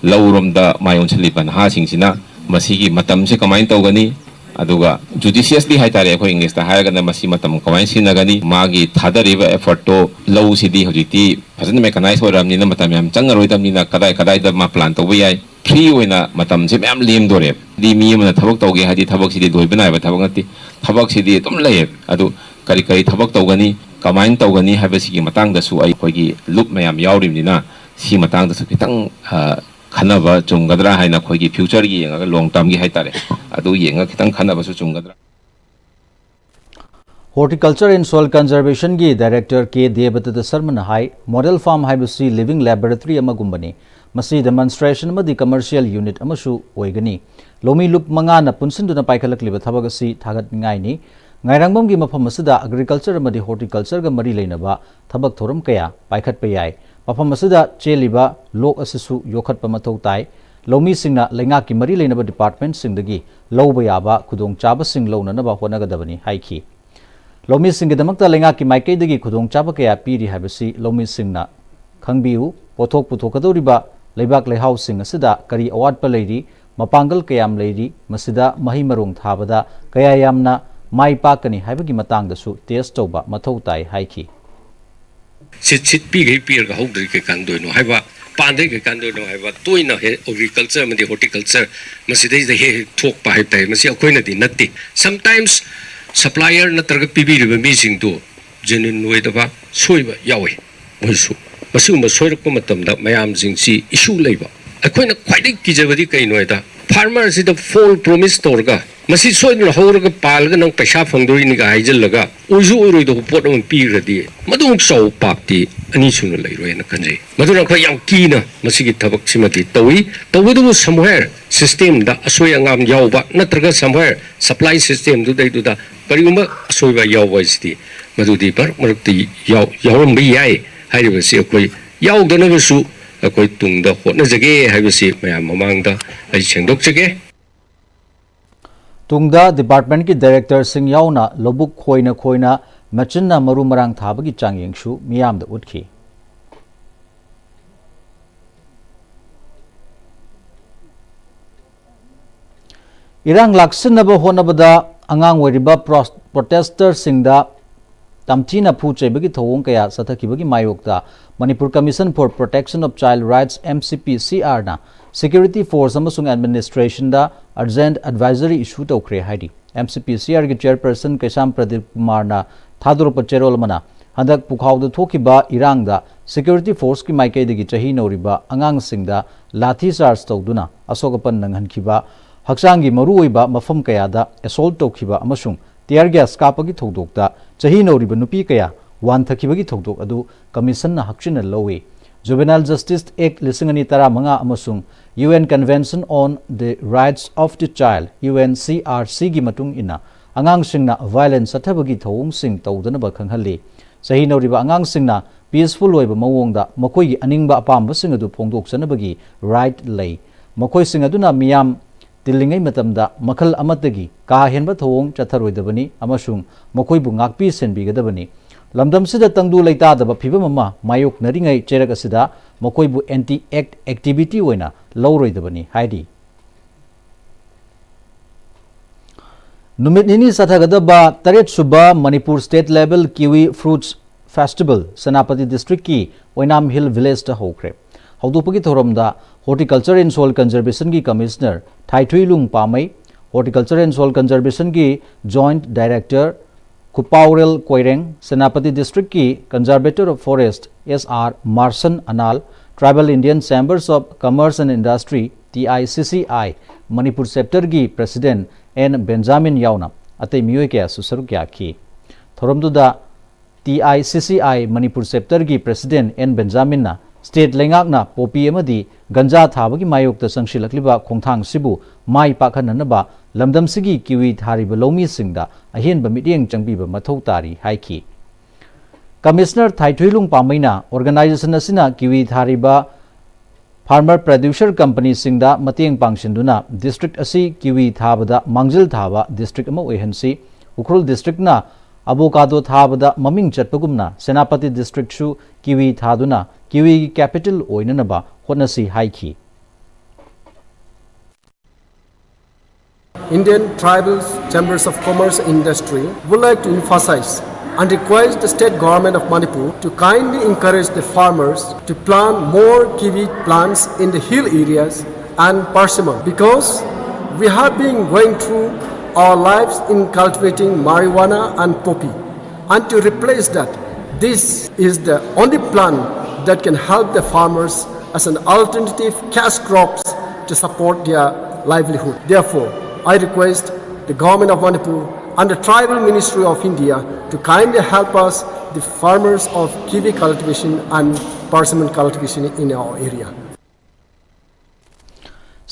ꯂꯧꯔꯣꯝꯗ ꯃꯥꯏ ꯑꯣꯟꯁꯤꯜꯂꯤꯕ ꯅꯍꯥꯁꯤꯡꯁꯤꯅ ꯃꯁꯤꯒꯤ ꯃꯇꯝꯁꯦ ꯀꯃꯥꯏꯅ ꯇꯧꯒꯅꯤ, ꯑꯗꯨꯒ judiciously ꯍꯥꯏꯇꯥꯔꯦ, ꯑꯩꯈꯣꯏ ꯏꯪꯂꯤꯁꯇ ꯍꯥꯏꯔꯒꯅ ꯃꯁꯤ ꯃꯇꯝ ꯀꯃꯥꯏꯅ ꯁꯤꯖꯤꯟꯅꯒꯅꯤ, ꯃꯥꯒꯤ ꯊꯥꯗꯔꯤꯕ effortꯇꯣ, ꯂꯧꯁꯤꯗꯤ ꯍꯧꯖꯤꯛꯇꯤ ꯐꯖꯅ mechanized ꯑꯣꯏꯔꯕꯅꯤꯅ ꯃꯇꯝ ꯌꯥꯝ ꯆꯪꯉꯔꯣꯏꯗꯕꯅꯤꯅ ꯀꯗꯥꯏ ꯀꯗꯥꯏꯗ ꯃꯥ plan ꯇꯧꯕ ꯌꯥꯏ, free ꯑꯣꯏꯅ ꯃꯇꯝꯁꯦ ꯃꯌꯥꯝ ꯂꯦꯝꯗꯣꯔꯦꯕ꯫ ꯍꯥꯏꯗꯤ ꯃꯤ ꯑꯃꯅ ꯊꯕꯛ ꯇꯧꯒꯦ ꯍꯥꯏꯗꯤ ꯊꯕꯛꯁꯤꯗꯤ ꯂꯣꯏꯕ ꯅꯥꯏꯕ ꯊꯕꯛ ꯅꯠꯇꯦ, ꯊꯕꯛꯁꯤꯗꯤ ꯑꯗꯨꯝ ꯂꯩꯌꯦꯕ꯫ ꯑꯗꯨ ꯀꯔꯤ ꯀꯔꯤ ꯊꯕꯛ ꯇꯧꯒꯅꯤ, ꯀꯃꯥꯏꯅ ꯇꯧꯒꯅꯤ ꯍꯥꯏꯕꯁꯤꯒꯤ ꯃꯇꯥꯡꯗꯁꯨ ꯑꯩꯈꯣꯏꯒꯤ ꯂꯨꯞ ꯃꯌꯥꯝ ꯌꯥꯎꯔꯤꯕꯅꯤꯅ ꯁꯤ ꯃꯇꯥꯡꯗꯁꯨ ꯈꯤꯇꯪ, ꯑ, ꯈꯟꯅꯕ ꯆꯨꯝꯒꯗ꯭ꯔꯥ ꯍꯥꯏꯅ ꯑꯩꯈꯣꯏꯒꯤ futureꯒꯤ ꯌꯦꯡꯉꯒ, long termꯒꯤ ꯍꯥꯏꯇꯥꯔꯦ, ꯑꯗꯨ ꯌꯦꯡꯉꯒ ꯈꯤꯇꯪ ꯈꯟꯅꯕꯁꯨ ꯆꯨꯝꯒꯗ꯭ꯔꯥ꯫ Horticulture and Soil Conservationꯒꯤ director ꯀꯦ ꯗꯦꯕꯗꯠꯇ ꯁꯔꯃꯅ ꯍꯥꯏ, ꯃꯣꯗꯦꯜ ꯐꯥꯔꯝ ꯍꯥꯏꯕꯁꯤ living laboratory ꯑꯃꯒꯨꯝꯕꯅꯤ꯫ ꯃꯁꯤ demonstration ꯑꯃꯗꯤ commercial unit ꯑꯃꯁꯨ ꯑꯣꯏꯒꯅꯤ꯫ ꯂꯧꯃꯤ ꯂꯨꯞ ꯃꯉꯥꯅ ꯄꯨꯟꯁꯤꯟꯗꯨꯅ ꯄꯥꯏꯈꯠꯂꯛꯂꯤꯕ ꯊꯕꯛ ꯑꯁꯤ ꯊꯥꯒꯠꯅꯤꯡꯉꯥꯏꯅꯤ꯫ ꯉꯥꯏꯔꯥꯡꯕꯝꯒꯤ ꯃꯐꯝ ꯑꯁꯤꯗ agriculture ꯑꯃꯗꯤ horticultureꯒ ꯃꯔꯤ ꯂꯩꯅꯕ ꯊꯕꯛ ꯊꯧꯔꯝ ꯀꯌꯥ ꯄꯥꯏꯈꯠꯄ ꯌꯥꯏ꯫ ꯃꯐꯝ ꯑꯁꯤꯗ ꯆꯦꯜꯂꯤꯕ ꯂꯣꯛ ꯑꯁꯤꯁꯨ ꯌꯣꯛꯈꯠꯄ ꯃꯊꯧ ꯇꯥꯏ꯫ ꯂꯧꯃꯤꯁꯤꯡꯅ ꯂꯩꯉꯥꯛꯀꯤ ꯃꯔꯤ ꯂꯩꯅꯕ departmentꯁꯤꯡꯗꯒꯤ ꯂꯧꯕ ꯌꯥꯕ ꯈꯨꯗꯣꯡꯆꯥꯕꯁꯤꯡ ꯂꯧꯅꯅꯕ ꯍꯣꯠꯅꯒꯗꯕꯅꯤ ꯍꯥꯏꯈꯤ꯫ ꯂꯧꯃꯤꯁꯤꯡꯒꯤꯗꯃꯛꯇ ꯂꯩꯉꯥꯛꯀꯤ ꯃꯥꯏꯀꯩꯗꯒꯤ ꯈꯨꯗꯣꯡꯆꯥꯕ ꯀꯌꯥ ꯄꯤꯔꯤ ꯍꯥꯏꯕꯁꯤ ꯂꯧꯃꯤꯁꯤꯡꯅ ꯈꯪꯕꯤꯌꯨ꯫ ꯄꯣꯠꯊꯣꯛ ꯄꯨꯊꯣꯛꯀꯗꯧꯔꯤꯕ ꯂꯩꯕꯥꯛ ꯂꯩꯍꯥꯎꯁꯤꯡ ꯑꯁꯤꯗ ꯀꯔꯤ ꯑꯋꯥꯠꯄ ꯂꯩꯔꯤ, ꯃꯄꯥꯡꯒꯜ ꯀꯌꯥꯝ ꯂꯩꯔꯤ, ꯃꯁꯤꯗ ꯃꯍꯩ ꯃꯔꯣꯡ ꯊꯥꯕꯗ ꯀꯌꯥ ꯌꯥꯝꯅ ꯃꯥꯏ ꯄꯥꯛꯀꯅꯤ ꯍꯥꯏꯕꯒꯤ ꯃꯇꯥꯡꯗꯁꯨ ꯇꯦꯁ ꯇꯧꯕ ꯃꯊꯧ ꯇꯥꯏ ꯍꯥꯏꯈꯤ꯫ ꯁꯤꯠ ꯁꯤꯠ ꯄꯤꯈꯩ ꯄꯤꯔꯒ ꯍꯧꯗ꯭ꯔꯤ ꯀꯩꯀꯥꯟꯗꯣꯏꯅꯣ ꯍꯥꯏꯕ, ꯄꯥꯟꯗ꯭ꯔꯤ ꯀꯩꯀꯥꯟꯗꯣꯏꯅꯣ ꯍꯥꯏꯕ ꯇꯣꯏꯅ ꯍꯦꯛ ꯑꯦꯒ꯭ꯔꯤꯀꯜꯆꯔ ꯑꯃꯗꯤ ꯍꯣꯔꯇꯤꯀꯜꯆꯔ ꯃꯁꯤꯗꯩꯁꯤꯗ ꯍꯦꯛ ꯍꯦꯛ ꯊꯣꯛꯄ ꯍꯥꯏꯕ ꯇꯥꯏ꯫ ꯃꯁꯤ ꯑꯩꯈꯣꯏꯅꯗꯤ ꯅꯠꯇꯦ꯫ ꯁꯝꯇꯥꯏꯝꯁ ꯁꯄ꯭ꯂꯥꯏꯌꯔ ꯅꯠꯇ꯭ꯔꯒ ꯄꯤꯕꯤꯔꯤꯕ ꯃꯤꯁꯤꯡꯗꯨ ꯖꯦꯅ꯭ꯌꯨꯟ ꯑꯣꯏꯗꯕ ꯁꯣꯏꯕ ꯌꯥꯎꯏ꯫ ꯃꯣꯏꯁꯨ ꯃꯁꯤꯒꯨꯝꯕ ꯁꯣꯏꯔꯛꯄ ꯃꯇꯝꯗ ꯃꯌꯥꯝꯁꯤꯡꯁꯤ ꯏꯁꯨ ꯂꯩꯕ꯫ ꯑꯩꯈꯣꯏꯅ ꯈ꯭ꯋꯥꯏꯗꯒꯤ ꯀꯤꯖꯕꯗꯤ ꯀꯩꯅꯣ ꯍꯥꯏꯗ, ꯐꯥꯔꯃꯔꯁꯤꯗ ꯐꯣꯜ ꯄ꯭ꯔꯣꯃꯤꯁ ꯇꯧꯔꯒ ꯃꯁꯤ ꯁꯣꯏꯗꯅ ꯍꯧꯔꯒ ꯄꯥꯜꯂꯒ ꯅꯪ ꯄꯩꯁꯥ ꯐꯪꯗꯣꯏꯅꯤꯒ ꯍꯥꯏꯖꯤꯜꯂꯒ ꯑꯣꯏꯁꯨ ꯑꯣꯏꯔꯣꯏꯗꯧꯕ ꯄꯣꯠ ꯑꯃ ꯄꯤꯈ꯭ꯔꯗꯤ ꯃꯗꯨꯃꯨꯛ ꯆꯥꯎꯕ ꯄꯥꯞꯇꯤ ꯑꯅꯤꯁꯨꯅ ꯂꯩꯔꯣꯏꯅ ꯈꯟꯖꯩ꯫ ꯃꯗꯨꯅ ꯑꯩꯈꯣꯏ ꯌꯥꯝ ꯀꯤꯅ ꯃꯁꯤꯒꯤ ꯊꯕꯛꯁꯤꯃꯗꯤ ꯇꯧꯏ꯫ ꯇꯧꯕꯇꯕꯨ ꯁꯝꯍꯥꯌꯔ ꯁꯤꯁꯇꯦꯝꯗ ꯑꯁꯣꯏ ꯑꯉꯥꯝ ꯌꯥꯎꯕ ꯅꯠꯇ꯭ꯔꯒ ꯁꯝꯍꯥꯌꯔ ꯁꯄ꯭ꯂꯥꯏ ꯁꯤꯁꯇꯦꯝꯗꯨꯗꯩꯗꯨꯗ ꯀꯔꯤꯒꯨꯝꯕ ꯑꯁꯣꯏꯕ ꯌꯥꯎꯕ ꯍꯥꯏꯁꯤꯗꯤ ꯃꯗꯨꯗꯤ ꯃꯔꯛ ꯃꯔꯛꯇ ꯌꯥꯎ-, ꯌꯥꯎꯔꯝꯕ ꯌꯥꯏ꯫ ꯍꯥꯏꯔꯤꯕꯁꯤ ꯑꯩꯈꯣꯏ ꯌꯥꯎꯗꯅꯕꯁꯨ ꯑꯩꯈꯣꯏ ꯇꯨꯡꯗ ꯍꯣꯠꯅꯖꯒꯦ ꯍꯥꯏꯕꯁꯤ ꯃꯌꯥꯝ ꯃꯃꯥꯡꯗ ꯑꯩ ꯁꯦꯡꯗꯣꯛꯆꯒꯦ꯫ ꯇꯨꯡꯗ ꯗꯤꯄꯥꯔꯠꯃꯦꯟꯠꯀꯤ ꯗꯥꯏꯔꯦꯛꯇꯔꯁꯤꯡ ꯌꯥꯎꯅ ꯂꯧꯕꯨꯛ ꯈꯣꯏꯅ ꯈꯣꯏꯅ ꯃꯦꯆꯤꯟꯅ ꯃꯔꯨ ꯃꯔꯥꯡ ꯊꯥꯕꯒꯤ ꯆꯥꯡꯌꯦꯡꯁꯨ ꯃꯤꯌꯥꯝꯗ ꯎꯠꯈꯤ꯫ ꯏꯔꯥꯡ ꯂꯥꯛꯁꯤꯟꯅꯕ ꯍꯣꯠꯅꯕꯗ ꯑꯉꯥꯡ ꯑꯣꯏꯔꯤꯕ ꯄ꯭ꯔꯣ-, ꯄ꯭ꯔꯣꯇꯦꯁꯇꯔꯁꯤꯡꯗ ꯇꯝꯊꯤꯅ ꯐꯨ ꯆꯩꯕꯒꯤ ꯊꯧꯑꯣꯡ ꯀꯌꯥ ꯆꯠꯊꯈꯤꯕꯒꯤ ꯃꯥꯌꯣꯛꯇ Manipur Commission for Protection of Child Rights, M C P C R ꯅ security force ꯑꯃꯁꯨꯡ administration ꯗ urgent advisory issue ꯇꯧꯈ꯭ꯔꯦ ꯍꯥꯏꯔꯤ꯫ M C P C R ꯒꯤ chairperson ꯀꯩꯁꯥꯝ ꯄ꯭ꯔꯗꯤꯞ ꯀꯨꯃꯥꯔꯅ ꯊꯥꯗꯣꯔꯛꯄ ꯆꯦꯔꯣꯜ ꯑꯃꯅ ꯍꯟꯗꯛ ꯄꯨꯈꯥꯎꯗ ꯊꯣꯛꯈꯤꯕ ꯏꯔꯥꯡꯗ security force ꯀꯤ ꯃꯥꯏꯀꯩꯗꯒꯤ ꯆꯍꯤ ꯅꯧꯔꯤꯕ ꯑꯉꯥꯡꯁꯤꯡꯗ ꯂꯥꯊꯤ ꯆꯥꯔꯖ ꯇꯧꯗꯨꯅ ꯑꯁꯣꯛ ꯑꯄꯟ ꯅꯪꯍꯟꯈꯤꯕ, ꯍꯛꯆꯥꯡꯒꯤ ꯃꯔꯨꯑꯣꯏꯕ ꯃꯐꯝ ꯀꯌꯥꯗ assault ꯇꯧꯈꯤꯕ ꯑꯃꯁꯨꯡ tear gas ꯀꯥꯞꯄꯒꯤ ꯊꯧꯗꯣꯛꯇ ꯆꯍꯤ ꯅꯧꯔꯤꯕ ꯅꯨꯄꯤ ꯀꯌꯥ ꯋꯥꯟꯊꯈꯤꯕꯒꯤ ꯊꯧꯗꯣꯛ ꯑꯗꯨ commission ꯅ ꯍꯛꯆꯤꯟꯅ ꯂꯧꯏ꯫ Juvenile Justice Act ꯂꯤꯁꯤꯡ ꯑꯅꯤ ꯇꯔꯥꯃꯉꯥ ꯑꯃꯁꯨꯡ U N Convention on the Rights of the Child, U N C R C ꯒꯤ ꯃꯇꯨꯡ ꯏꯟꯅ, ꯑꯉꯥꯡꯁꯤꯡꯅ violence ꯆꯠꯊꯕꯒꯤ ꯊꯧꯑꯣꯡꯁꯤꯡ ꯇꯧꯗꯅꯕ ꯈꯪꯍꯜꯂꯤ꯫ ꯆꯍꯤ ꯅꯧꯔꯤꯕ ꯑꯉꯥꯡꯁꯤꯡꯅ peaceful ꯑꯣꯏꯕ ꯃꯑꯣꯡꯗ ꯃꯈꯣꯏꯒꯤ ꯑꯅꯤꯡꯕ ꯑꯄꯥꯝꯕꯁꯤꯡ ꯑꯗꯨ ꯐꯣꯡꯗꯣꯛꯆꯅꯕꯒꯤ right ꯂꯩ꯫ ꯃꯈꯣꯏꯁꯤꯡ ꯑꯗꯨꯅ ꯃꯤꯌꯥꯝ ꯇꯤꯜꯂꯤꯉꯩ ꯃꯇꯝꯗ ꯃꯈꯜ ꯑꯃꯠꯇꯒꯤ ꯀꯥ ꯍꯦꯟꯕ ꯊꯧꯑꯣꯡ ꯆꯠꯊꯔꯣꯏꯗꯕꯅꯤ ꯑꯃꯁꯨꯡ ꯃꯈꯣꯏꯕꯨ ꯉꯥꯛꯄꯤ ꯁꯦꯟꯕꯤꯒꯗꯕꯅꯤ꯫ ꯂꯝꯗꯝꯁꯤꯗ ꯇꯪꯗꯨ ꯂꯩꯇꯥꯗꯕ ꯐꯤꯚꯝ ꯑꯃ ꯃꯥꯌꯣꯛꯅꯔꯤꯉꯩ ꯆꯩꯔꯛ ꯑꯁꯤꯗ ꯃꯈꯣꯏꯕꯨ anti act activity ꯑꯣꯏꯅ ꯂꯧꯔꯣꯏꯗꯕꯅꯤ ꯍꯥꯏꯔꯤ꯫ ꯅꯨꯃꯤꯠ ꯅꯤꯅꯤ ꯆꯠꯊꯒꯗꯕ ꯇꯔꯦꯠ ꯁꯨꯕ Manipur State Level Kiwi Fruits Festival Senapati ꯗꯤꯁꯇ꯭ꯔꯤꯛꯀꯤ ꯑꯣꯏꯅꯥꯝ ꯍꯤꯜ ꯚꯤꯂꯦꯖꯇ ꯍꯧꯈ꯭ꯔꯦ꯫ ꯍꯧꯗꯣꯛꯄꯒꯤ ꯊꯧꯔꯝꯗ Horticulture and Soil Conservationꯒꯤ Commissioner ꯊꯥꯏꯊꯨꯏꯂꯨꯡ ꯄꯥꯃꯩ, Horticulture and Soil Conservationꯒꯤ Joint Director ꯈꯨꯄꯥꯎꯔꯦꯜ Koireng, Senapati ꯗꯤꯁꯇ꯭ꯔꯤꯛꯀꯤ Conservator of Forest S R Marson Anal, Tribal Indian Chambers of Commerce and Industry T I C C I Manipur ꯆꯦꯞꯇꯔꯒꯤ president N Benjamin ꯌꯥꯎꯅ ꯑꯇꯩ ꯃꯤꯑꯣꯏ ꯀꯌꯥꯁꯨ ꯁꯔꯨꯛ ꯌꯥꯈꯤ꯫ ꯊꯧꯔꯝꯗꯨꯗ T I C C I Manipur ꯆꯦꯞꯇꯔꯒꯤ ꯄ꯭ꯔꯦꯁꯤꯗꯦꯟꯠ ꯑꯦꯟ ꯕꯦꯟꯖꯥꯃꯤꯟꯅ ꯁ꯭ꯇꯦꯠ ꯂꯩꯉꯥꯛꯅ ꯄꯣꯄꯤ ꯑꯃꯗꯤ ꯒꯟꯖꯥ ꯊꯥꯕꯒꯤ ꯃꯥꯌꯣꯛꯇ ꯆꯪꯁꯤꯜꯂꯛꯂꯤꯕ ꯈꯣꯡꯊꯥꯡꯁꯤꯕꯨ ꯃꯥꯏ ꯄꯥꯛꯍꯟꯅꯅꯕ ꯂꯝꯗꯝꯁꯤꯒꯤ ꯀꯤꯋꯤ ꯊꯥꯔꯤꯕ ꯂꯧꯃꯤꯁꯤꯡꯗ ꯑꯍꯦꯟꯕ ꯃꯤꯠꯌꯦꯡ ꯆꯪꯕꯤꯕ ꯃꯊꯧ ꯇꯥꯔꯤ ꯍꯥꯏꯈꯤ꯫ ꯀꯃꯤꯁꯅꯔ ꯊꯥꯏꯊꯨꯏꯂꯨꯡ ꯄꯥꯃꯩꯅ ꯑꯣꯔꯒꯅꯥꯏꯖꯦꯁꯟ ꯑꯁꯤꯅ ꯀꯤꯋꯤ ꯊꯥꯔꯤꯕ ꯐꯥꯔꯃꯔ ꯄ꯭ꯔꯗ꯭ꯌꯨꯁꯔ ꯀꯝꯄꯅꯤꯁꯤꯡꯗ ꯃꯇꯦꯡ ꯄꯥꯡꯁꯤꯟꯗꯨꯅ ꯗꯤꯁꯇ꯭ꯔꯤꯛ ꯑꯁꯤ ꯀꯤꯋꯤ ꯊꯥꯕꯗ ꯃꯥꯡꯖꯤꯜ ꯊꯥꯕ ꯗꯤꯁꯇ꯭ꯔꯤꯛ ꯑꯃ ꯑꯣꯏꯍꯟꯁꯤ꯫ ꯎꯈ꯭ꯔꯨꯜ ꯗꯤꯁꯇ꯭ꯔꯤꯛꯅ ꯑꯕꯣꯀꯥꯗꯣ ꯊꯥꯕꯗ ꯃꯃꯤꯡ ꯆꯠꯄꯒꯨꯝꯅ ꯁꯦꯅꯥꯄꯇꯤ ꯗꯤꯁꯇ꯭ꯔꯤꯛꯁꯨ ꯀꯤꯋꯤ ꯊꯥꯗꯨꯅ ꯀꯤꯋꯤꯒꯤ ꯀꯦꯄꯤꯇꯦꯜ ꯑꯣꯏꯅꯅꯕ ꯍꯣꯠꯅꯁꯤ ꯍꯥꯏꯈꯤ꯫ Indian Tribal Chambers of Commerce and Industry would like to emphasize and request the state government of Manipur to kindly encourage the farmers to plant more kiwi plants in the hill areas and persimmon, because we have been going through our lives in cultivating marijuana and poppy, and to replace that, this is the only plant that can help the farmers as an alternative cash crops to support their livelihood. Therefore, I request the Government of Manipur and the Tribal Ministry of India to kindly help us, the farmers of kiwi cultivation and persimmon cultivation in our area.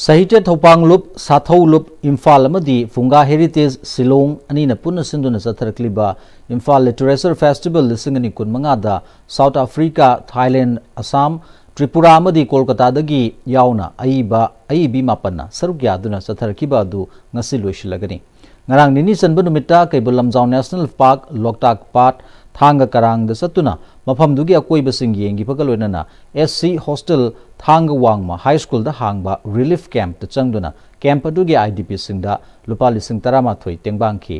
ꯁꯥꯍꯤꯇ꯭ꯌ ꯊꯧꯄꯥꯡ ꯂꯨꯞ, ꯁꯥꯊꯧ ꯂꯨꯞ, ꯏꯝꯐꯥꯜ ꯑꯃꯗꯤ ꯐꯨꯡꯒꯥ heritage Shillong ꯑꯅꯤꯅ ꯄꯨꯟꯅ ꯁꯤꯟꯗꯨꯅ ꯆꯠꯊꯔꯛꯂꯤꯕ Imphal literature festival ꯂꯤꯁꯤꯡ ꯑꯅꯤ ꯀꯨꯟꯃꯉꯥꯗ South Africa, Thailand, Assam, Tripura ꯑꯃꯗꯤ ꯀꯣꯜꯀꯇꯥꯗꯒꯤ ꯌꯥꯎꯅ ꯑꯏꯕ ꯑꯏꯕꯤ ꯃꯥꯄꯟꯅ ꯁꯔꯨꯛ ꯌꯥꯗꯨꯅ ꯆꯠꯊꯔꯛꯈꯤꯕ ꯑꯗꯨ ꯉꯁꯤ ꯂꯣꯏꯁꯤꯜꯂꯒꯅꯤ꯫ ꯉꯔꯥꯡ ꯅꯤꯅꯤ ꯆꯟꯕ ꯅꯨꯃꯤꯠꯇ ꯀꯩꯕꯨꯜ ꯂꯝꯖꯥꯎ ꯅꯦꯁꯅꯦꯜ ꯄꯥꯔꯛ, ꯂꯣꯛꯇꯥꯛ ꯄꯥꯠ, ꯊꯥꯡꯒ ꯀꯔꯥꯡꯗ ꯆꯠꯇꯨꯅ ꯃꯐꯝꯗꯨꯒꯤ ꯑꯀꯣꯏꯕꯁꯤꯡ ꯌꯦꯡꯈꯤꯕꯒ ꯂꯣꯏꯅꯅ S C hostel, ꯊꯥꯡꯒ ꯋꯥꯡꯃ ꯍꯥꯏ ꯁ꯭ꯀꯨꯜꯗ ꯍꯥꯡꯕ ꯔꯤꯂꯤꯐ ꯀꯦꯝꯞꯇ ꯆꯪꯗꯨꯅ ꯀꯦꯝꯞ ꯑꯗꯨꯒꯤ ꯑꯥꯏ ꯗꯤ ꯄꯤꯁꯤꯡꯗ ꯂꯨꯄꯥ ꯂꯤꯁꯤꯡ ꯇꯔꯥꯃꯥꯊꯣꯏ ꯇꯦꯡꯕꯥꯡꯈꯤ꯫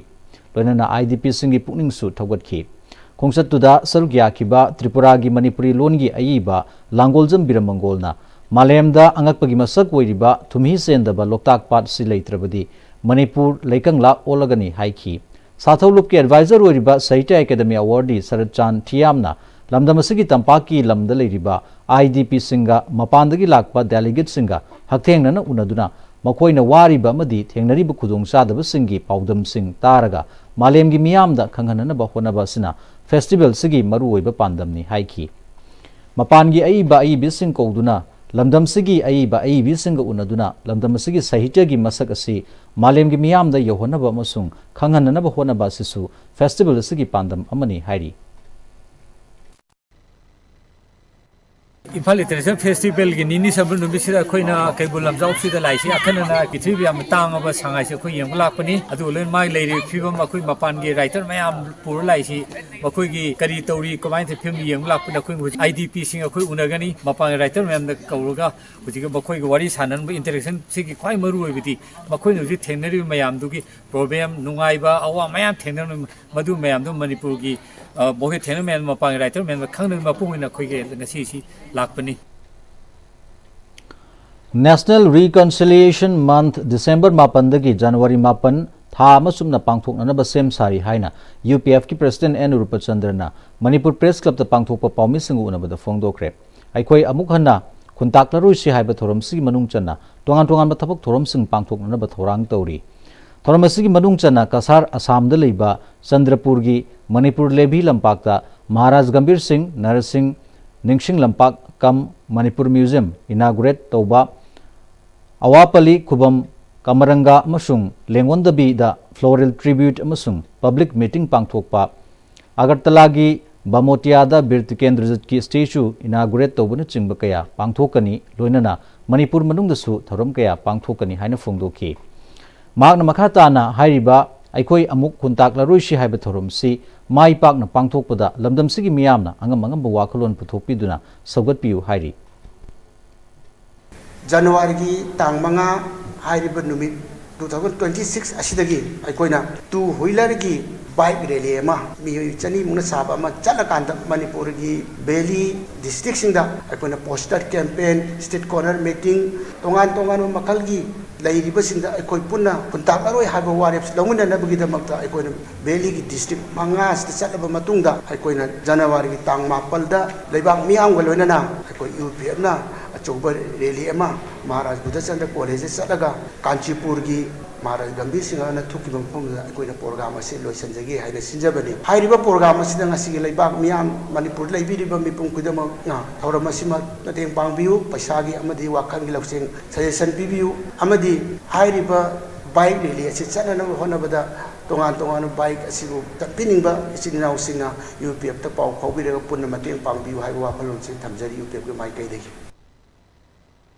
ꯂꯣꯏꯅꯅ ꯑꯥꯏ ꯗꯤ ꯄꯤꯁꯤꯡꯒꯤ ꯄꯨꯛꯅꯤꯡꯁꯨ ꯊꯧꯒꯠꯈꯤ꯫ ꯈꯣꯡꯆꯠꯇꯨꯗ ꯁꯔꯨꯛ ꯌꯥꯈꯤꯕ ꯇ꯭ꯔꯤꯄꯨꯔꯥꯒꯤ ꯃꯅꯤꯄꯨꯔꯤ ꯂꯣꯟꯒꯤ ꯑꯏꯕ ꯂꯥꯡꯒꯣꯜꯖꯝ ꯕꯤꯔꯃꯪꯒꯣꯜꯅ ꯃꯥꯂꯦꯝꯗ ꯑꯉꯛꯄꯒꯤ ꯃꯁꯛ ꯑꯣꯏꯔꯤꯕ ꯊꯨꯝꯍꯤ ꯆꯦꯟꯗꯕ ꯂꯣꯛꯇꯥꯛ ꯄꯥꯠꯁꯤ ꯂꯩꯇ꯭ꯔꯕꯗꯤ ꯃꯅꯤꯄꯨꯔ ꯂꯩꯀꯪꯂꯥ ꯑꯣꯜꯂꯒꯅꯤ ꯍꯥꯏꯈꯤ꯫ ꯁꯥꯊꯧꯂꯨꯞꯀꯤ ꯑꯦꯗꯚꯥꯏꯖꯔ ꯑꯣꯏꯔꯤꯕ ꯁꯥꯍꯤꯇ꯭ꯌ ꯑꯦꯀꯥꯗꯦꯃꯤ ꯑꯦꯋꯥꯔꯗꯤ ꯁꯔꯠ ꯆꯥꯟ ꯊꯤꯌꯥꯝꯅ ꯂꯝꯗꯝ ꯑꯁꯤꯒꯤ ꯇꯝꯄꯥꯛꯀꯤ ꯂꯝꯗ ꯂꯩꯔꯤꯕ ꯑꯥꯏ ꯗꯤ ꯄꯤꯁꯤꯡꯒ ꯃꯄꯥꯟꯗꯒꯤ ꯂꯥꯛꯄ ꯗꯦꯂꯤꯒꯦꯠꯁꯤꯡꯒ ꯍꯛꯊꯦꯡꯅꯅ ꯎꯅꯗꯨꯅ ꯃꯈꯣꯏꯅ ꯋꯥꯔꯤꯕ ꯑꯃꯗꯤ ꯊꯦꯡꯅꯔꯤꯕ ꯈꯨꯗꯣꯡꯆꯥꯗꯕꯁꯤꯡꯒꯤ ꯄꯥꯎꯗꯝꯁꯤꯡ ꯇꯥꯔꯒ ꯃꯥꯂꯦꯝꯒꯤ ꯃꯤꯌꯥꯝꯗ ꯈꯪꯍꯟꯅꯅꯕ ꯍꯣꯠꯅꯕ ꯑꯁꯤꯅ ꯐꯦꯁꯇꯤꯚꯦꯜꯁꯤꯒꯤ ꯃꯔꯨꯑꯣꯏꯕ ꯄꯥꯟꯗꯝꯅꯤ ꯍꯥꯏꯈꯤ꯫ ꯃꯄꯥꯟꯒꯤ ꯑꯏꯕ ꯑꯏꯕꯤꯁꯤꯡ ꯀꯧꯗꯨꯅ ꯂꯝꯗꯝꯁꯤꯒꯤ ꯑꯏꯕ ꯑꯏꯕꯤꯁꯤꯡꯒ ꯎꯅꯗꯨꯅ ꯂꯝꯗꯝ ꯑꯁꯤꯒꯤ ꯁꯥꯍꯤꯇ꯭ꯌꯒꯤ ꯃꯁꯛ ꯑꯁꯤ ꯃꯥꯂꯦꯝꯒꯤ ꯃꯤꯌꯥꯝꯗ ꯌꯧꯍꯟꯅꯕ ꯑꯃꯁꯨꯡ ꯈꯪꯍꯟꯅꯅꯕ ꯍꯣꯠꯅꯕ ꯑꯁꯤꯁꯨ ꯐꯦꯁꯇꯤꯚꯦꯜ ꯑꯁꯤꯒꯤ ꯄꯥꯟꯗꯝ ꯑꯃꯅꯤ ꯍꯥꯏꯔꯤ꯫ ꯏꯝꯐꯥꯜ ꯂꯤꯇꯔꯦꯆꯔ ꯐꯦꯁꯇꯤꯚꯦꯜꯒꯤ ꯅꯤꯅꯤ ꯆꯟꯕ ꯅꯨꯃꯤꯠꯁꯤꯗ ꯑꯩꯈꯣꯏꯅ ꯀꯩꯕꯨꯜ ꯂꯝꯖꯥꯎꯁꯤꯗ ꯂꯥꯛꯏꯁꯤ ꯑꯈꯟꯅꯅ ꯄ꯭ꯔꯤꯊꯤꯕꯤ ꯌꯥꯝꯅ ꯇꯥꯡꯉꯕ ꯁꯉꯥꯏꯁꯦ ꯑꯩꯈꯣꯏ ꯌꯦꯡꯕ ꯂꯥꯛꯄꯅꯤ꯫ ꯑꯗꯨꯒ ꯂꯣꯏꯅ ꯃꯥꯒꯤ ꯂꯩꯔꯤꯕ ꯐꯤꯕꯝ, ꯑꯩꯈꯣꯏ ꯃꯄꯥꯟꯒꯤ ꯔꯥꯏꯇꯔ ꯃꯌꯥꯝ ꯄꯨꯔ ꯂꯥꯛꯏꯁꯤ ꯃꯈꯣꯏꯒꯤ ꯀꯔꯤ ꯇꯧꯔꯤ, ꯀꯃꯥꯏꯅ ꯇꯧꯔꯤ ꯐꯤꯕꯝ ꯌꯦꯡꯕ ꯂꯥꯛꯄꯅꯤ꯫ ꯑꯩꯈꯣꯏ ꯍꯧꯖꯤꯛ ꯑꯥꯏ ꯗꯤ ꯄꯤꯁꯤꯡ ꯑꯩꯈꯣꯏ ꯎꯅꯒꯅꯤ, ꯃꯄꯥꯟꯒꯤ ꯔꯥꯏꯇꯔ ꯃꯌꯥꯝꯗ ꯀꯧꯔꯒ ꯍꯧꯖꯤꯛ ꯃꯈꯣꯏꯒ ꯋꯥꯔꯤ ꯁꯥꯟꯅꯅꯕ ꯏꯟꯇꯔꯦꯛꯁꯟꯁꯤꯒꯤ ꯈ꯭ꯋꯥꯏ ꯃꯔꯨ ꯑꯣꯏꯕꯗꯤ ꯃꯈꯣꯏꯅ ꯍꯧꯖꯤꯛ ꯊꯦꯡꯅꯔꯤꯕ ꯃꯌꯥꯝꯗꯨꯒꯤ ꯄ꯭ꯔꯣꯕ꯭ꯂꯦꯝ, ꯅꯨꯡꯉꯥꯏꯕ, ꯑꯋꯥ ꯃꯌꯥꯝ ꯊꯦꯡꯅꯔꯝꯃꯤ꯫ ꯃꯗꯨ ꯃꯌꯥꯝꯗꯨ ꯃꯅꯤꯄꯨꯔꯒꯤ, ꯑ, ꯃꯈꯣꯏ ꯊꯦꯡꯅꯔꯤꯕ ꯃꯌꯥꯝ, ꯃꯄꯥꯟꯒꯤ ꯔꯥꯏꯇꯔ ꯃꯌꯥꯝꯗ ꯈꯪꯅꯕꯒꯤ ꯃꯄꯨꯡ ꯑꯣꯏꯅ ꯑꯩꯈꯣꯏꯒꯤ ꯉꯁꯤꯁꯤ ꯂꯥꯛꯄꯅꯤ꯫ National Reconciliation Month ꯗꯤꯁꯦꯝꯕꯔ ꯃꯥꯄꯟꯗꯒꯤ ꯖꯅꯋꯥꯔꯤ ꯃꯥꯄꯟ ꯊꯥ ꯑꯃ ꯆꯨꯞꯅ ꯄꯥꯡꯊꯣꯛꯅꯅꯕ ꯁꯦꯝ ꯁꯥꯔꯤ ꯍꯥꯏꯅ ꯌꯨ ꯄꯤ ꯑꯦꯐꯀꯤ ꯄ꯭ꯔꯁꯤꯗꯦꯟꯠ ꯑꯦꯟ ꯔꯨꯄꯆꯟꯗ꯭ꯔꯅ ꯃꯅꯤꯄꯨꯔ ꯄ꯭ꯔꯦꯁ ꯀ꯭ꯂꯕꯇ ꯄꯥꯡꯊꯣꯛꯄ ꯄꯥꯎꯃꯤꯁꯤꯡꯒ ꯎꯅꯕꯗ ꯐꯣꯡꯗꯣꯛꯈ꯭ꯔꯦ꯫ ꯑꯩꯈꯣꯏ ꯑꯃꯨꯛ ꯍꯟꯅ ꯈꯨꯟꯇꯥꯛꯂꯔꯣꯏꯁꯤ ꯍꯥꯏꯕ ꯊꯧꯔꯝꯁꯤꯒꯤ ꯃꯅꯨꯡ ꯆꯟꯅ ꯇꯣꯉꯥꯟ ꯇꯣꯉꯥꯟꯕ ꯊꯕꯛ ꯊꯧꯔꯝꯁꯤꯡ ꯄꯥꯡꯊꯣꯛꯅꯅꯕ ꯊꯧꯔꯥꯡ ꯇꯧꯔꯤ꯫ ꯊꯧꯔꯝ ꯑꯁꯤꯒꯤ ꯃꯅꯨꯡ ꯆꯟꯅ ꯀꯁꯥꯔ ꯑꯁꯥꯝꯗ ꯂꯩꯕ ꯆꯟꯗ꯭ꯔꯄꯨꯔꯒꯤ ꯃꯅꯤꯄꯨꯔ ꯂꯦꯚꯤ ꯂꯝꯄꯥꯛꯇ ꯃꯍꯥꯔꯥꯖ ꯒꯝꯚꯤꯔ ꯁꯤꯡ ꯅꯔꯁꯤꯡ ꯅꯤꯡꯁꯤꯡ ꯂꯝꯄꯥꯛ ꯀꯝ ꯃꯅꯤꯄꯨꯔ ꯃ꯭ꯌꯨꯖꯤꯌꯝ ꯏꯅꯥꯒꯨꯔꯦꯠ ꯇꯧꯕ, ꯑꯋꯥꯄꯜꯂꯤ ꯈꯨꯕꯝ ꯀꯃꯔꯪꯒ ꯑꯃꯁꯨꯡ ꯂꯦꯡꯒꯣꯟꯗꯕꯤꯗ ꯐ꯭ꯂꯣꯔꯦꯜ ꯇ꯭ꯔꯤꯕ꯭ꯌꯨꯠ ꯑꯃꯁꯨꯡ ꯄꯕ꯭ꯂꯤꯛ ꯃꯤꯇꯤꯡ ꯄꯥꯡꯊꯣꯛꯄ, ꯑꯒꯔꯇꯂꯥꯒꯤ ꯕꯥꯃꯣꯇꯤꯌꯥꯗ ꯕꯤꯔ ꯇꯤꯀꯦꯟꯗ꯭ꯔꯖꯤꯠꯀꯤ ꯁ꯭ꯇꯦꯆꯨ ꯏꯅꯥꯒꯨꯔꯦꯠ ꯇꯧꯕꯅꯆꯤꯡꯕ ꯀꯌꯥ ꯄꯥꯡꯊꯣꯛꯀꯅꯤ, ꯂꯣꯏꯅꯅ ꯃꯅꯤꯄꯨꯔ ꯃꯅꯨꯡꯗꯁꯨ ꯊꯧꯔꯝ ꯀꯌꯥ ꯄꯥꯡꯊꯣꯛꯀꯅꯤ ꯍꯥꯏꯅ ꯐꯣꯡꯗꯣꯛꯈꯤ꯫ ꯃꯍꯥꯛꯅ ꯃꯈꯥ ꯇꯥꯅ ꯍꯥꯏꯔꯤꯕ "ꯑꯩꯈꯣꯏ ꯑꯃꯨꯛ ꯈꯨꯟꯇꯥꯛꯂꯔꯣꯏꯁꯤ" ꯍꯥꯏꯕ ꯊꯧꯔꯝꯁꯤ ꯃꯥꯏ ꯄꯥꯛꯅ ꯄꯥꯡꯊꯣꯛꯄꯗ ꯂꯝꯗꯝꯁꯤꯒꯤ ꯃꯤꯌꯥꯝꯅ ꯑꯉꯝ ꯑꯉꯝꯕ ꯋꯥꯈꯜꯂꯣꯟ ꯄꯨꯊꯣꯛꯄꯤꯗꯨꯅ ꯁꯧꯒꯠꯄꯤꯌꯨ ꯍꯥꯏꯔꯤ꯫ ꯖꯅꯋꯥꯔꯤꯒꯤ ꯇꯥꯡ ꯃꯉꯥ, ꯍꯥꯏꯔꯤꯕ ꯅꯨꯃꯤꯠ two thousand twenty six ꯑꯁꯤꯗꯒꯤ ꯑꯩꯈꯣꯏꯅ two wheelerꯒꯤ bike rally ꯑꯃ, ꯃꯤꯑꯣꯏ ꯆꯅꯤꯃꯨꯛꯅ ꯁꯥꯕ ꯑꯃ ꯆꯠꯂꯀꯥꯟꯗ, ꯃꯅꯤꯄꯨꯔꯒꯤ valley districtꯁꯤꯡꯗ ꯑꯩꯈꯣꯏꯅ poster campaign, street corner meeting, ꯇꯣꯉꯥꯟ ꯇꯣꯉꯥꯟꯕ ꯃꯈꯜꯒꯤ ꯂꯩꯔꯤꯕꯁꯤꯡꯗ ꯑꯩꯈꯣꯏ ꯄꯨꯟꯅ ꯈꯨꯟꯇꯥꯛꯂꯔꯣꯏ ꯍꯥꯏꯕ ꯋꯥꯔꯦꯞ ꯂꯧꯃꯤꯟꯅꯅꯕꯒꯤꯗꯃꯛꯇ ꯑꯩꯈꯣꯏꯅ valleyꯒꯤ district ꯃꯉꯥꯁꯤꯗ ꯆꯠꯂꯕ ꯃꯇꯨꯡꯗ, ꯑꯩꯈꯣꯏꯅ Januaryꯒꯤ ꯇꯥꯡ ꯃꯥꯄꯜꯗ ꯂꯩꯕꯥꯛ ꯃꯤꯌꯥꯝꯒ ꯂꯣꯏꯅꯅ ꯑꯩꯈꯣꯏ UPFꯅ ꯑꯆꯧꯕ rally ꯑꯃ ꯃꯍꯥꯔꯥꯖ ꯕꯨꯙꯆꯟꯗ꯭ꯔ collegeꯗ ꯆꯠꯂꯒ, ꯀꯥꯟꯆꯤꯄꯨꯔꯒꯤ ꯃꯍꯥꯔꯥꯖ ꯒꯝꯚꯤꯔ ꯁꯤꯡꯍꯅ ꯊꯣꯛꯈꯤꯕ ꯃꯐꯝꯗꯨꯗ ꯑꯩꯈꯣꯏꯅ program ꯑꯁꯤ ꯂꯣꯏꯁꯤꯟꯖꯒꯦ ꯍꯥꯏꯅ ꯁꯤꯟꯖꯕꯅꯤ꯫ ꯍꯥꯏꯔꯤꯕ program ꯑꯁꯤꯗ ꯉꯁꯤꯒꯤ ꯂꯩꯕꯥꯛ ꯃꯤꯌꯥꯝ, ꯃꯅꯤꯄꯨꯔꯗ ꯂꯩꯕꯤꯔꯤꯕ ꯃꯤꯄꯨꯝ ꯈꯨꯗꯤꯡꯃꯛꯅ ꯊꯧꯔꯝ ꯑꯁꯤꯃ ꯃꯇꯦꯡ ꯄꯥꯡꯕꯤꯌꯨ, ꯄꯩꯁꯥꯒꯤ ꯑꯃꯗꯤ ꯋꯥꯈꯜꯒꯤ ꯂꯧꯁꯤꯡ, suggestion ꯄꯤꯕꯤꯌꯨ, ꯑꯃꯗꯤ ꯍꯥꯏꯔꯤꯕ bike rally ꯑꯁꯤ ꯆꯠꯅꯅꯕ ꯍꯣꯠꯅꯕꯗ ꯇꯣꯉꯥꯟ ꯇꯣꯉꯥꯟꯕ bike ꯑꯁꯤꯕꯨ ꯆꯠꯄꯤꯅꯤꯡꯕ ꯏꯆꯤꯟ ꯏꯅꯥꯎꯁꯤꯡꯅ UPFꯇ ꯄꯥꯎ ꯐꯥꯎꯕꯤꯔꯒ ꯄꯨꯟꯅ ꯃꯇꯦꯡ ꯄꯥꯡꯕꯤꯌꯨ ꯍꯥꯏꯕ ꯋꯥꯈꯜꯂꯣꯟꯁꯤ ꯊꯝꯖꯔꯤ UPFꯀꯤ ꯃꯥꯏꯀꯩꯗꯒꯤ꯫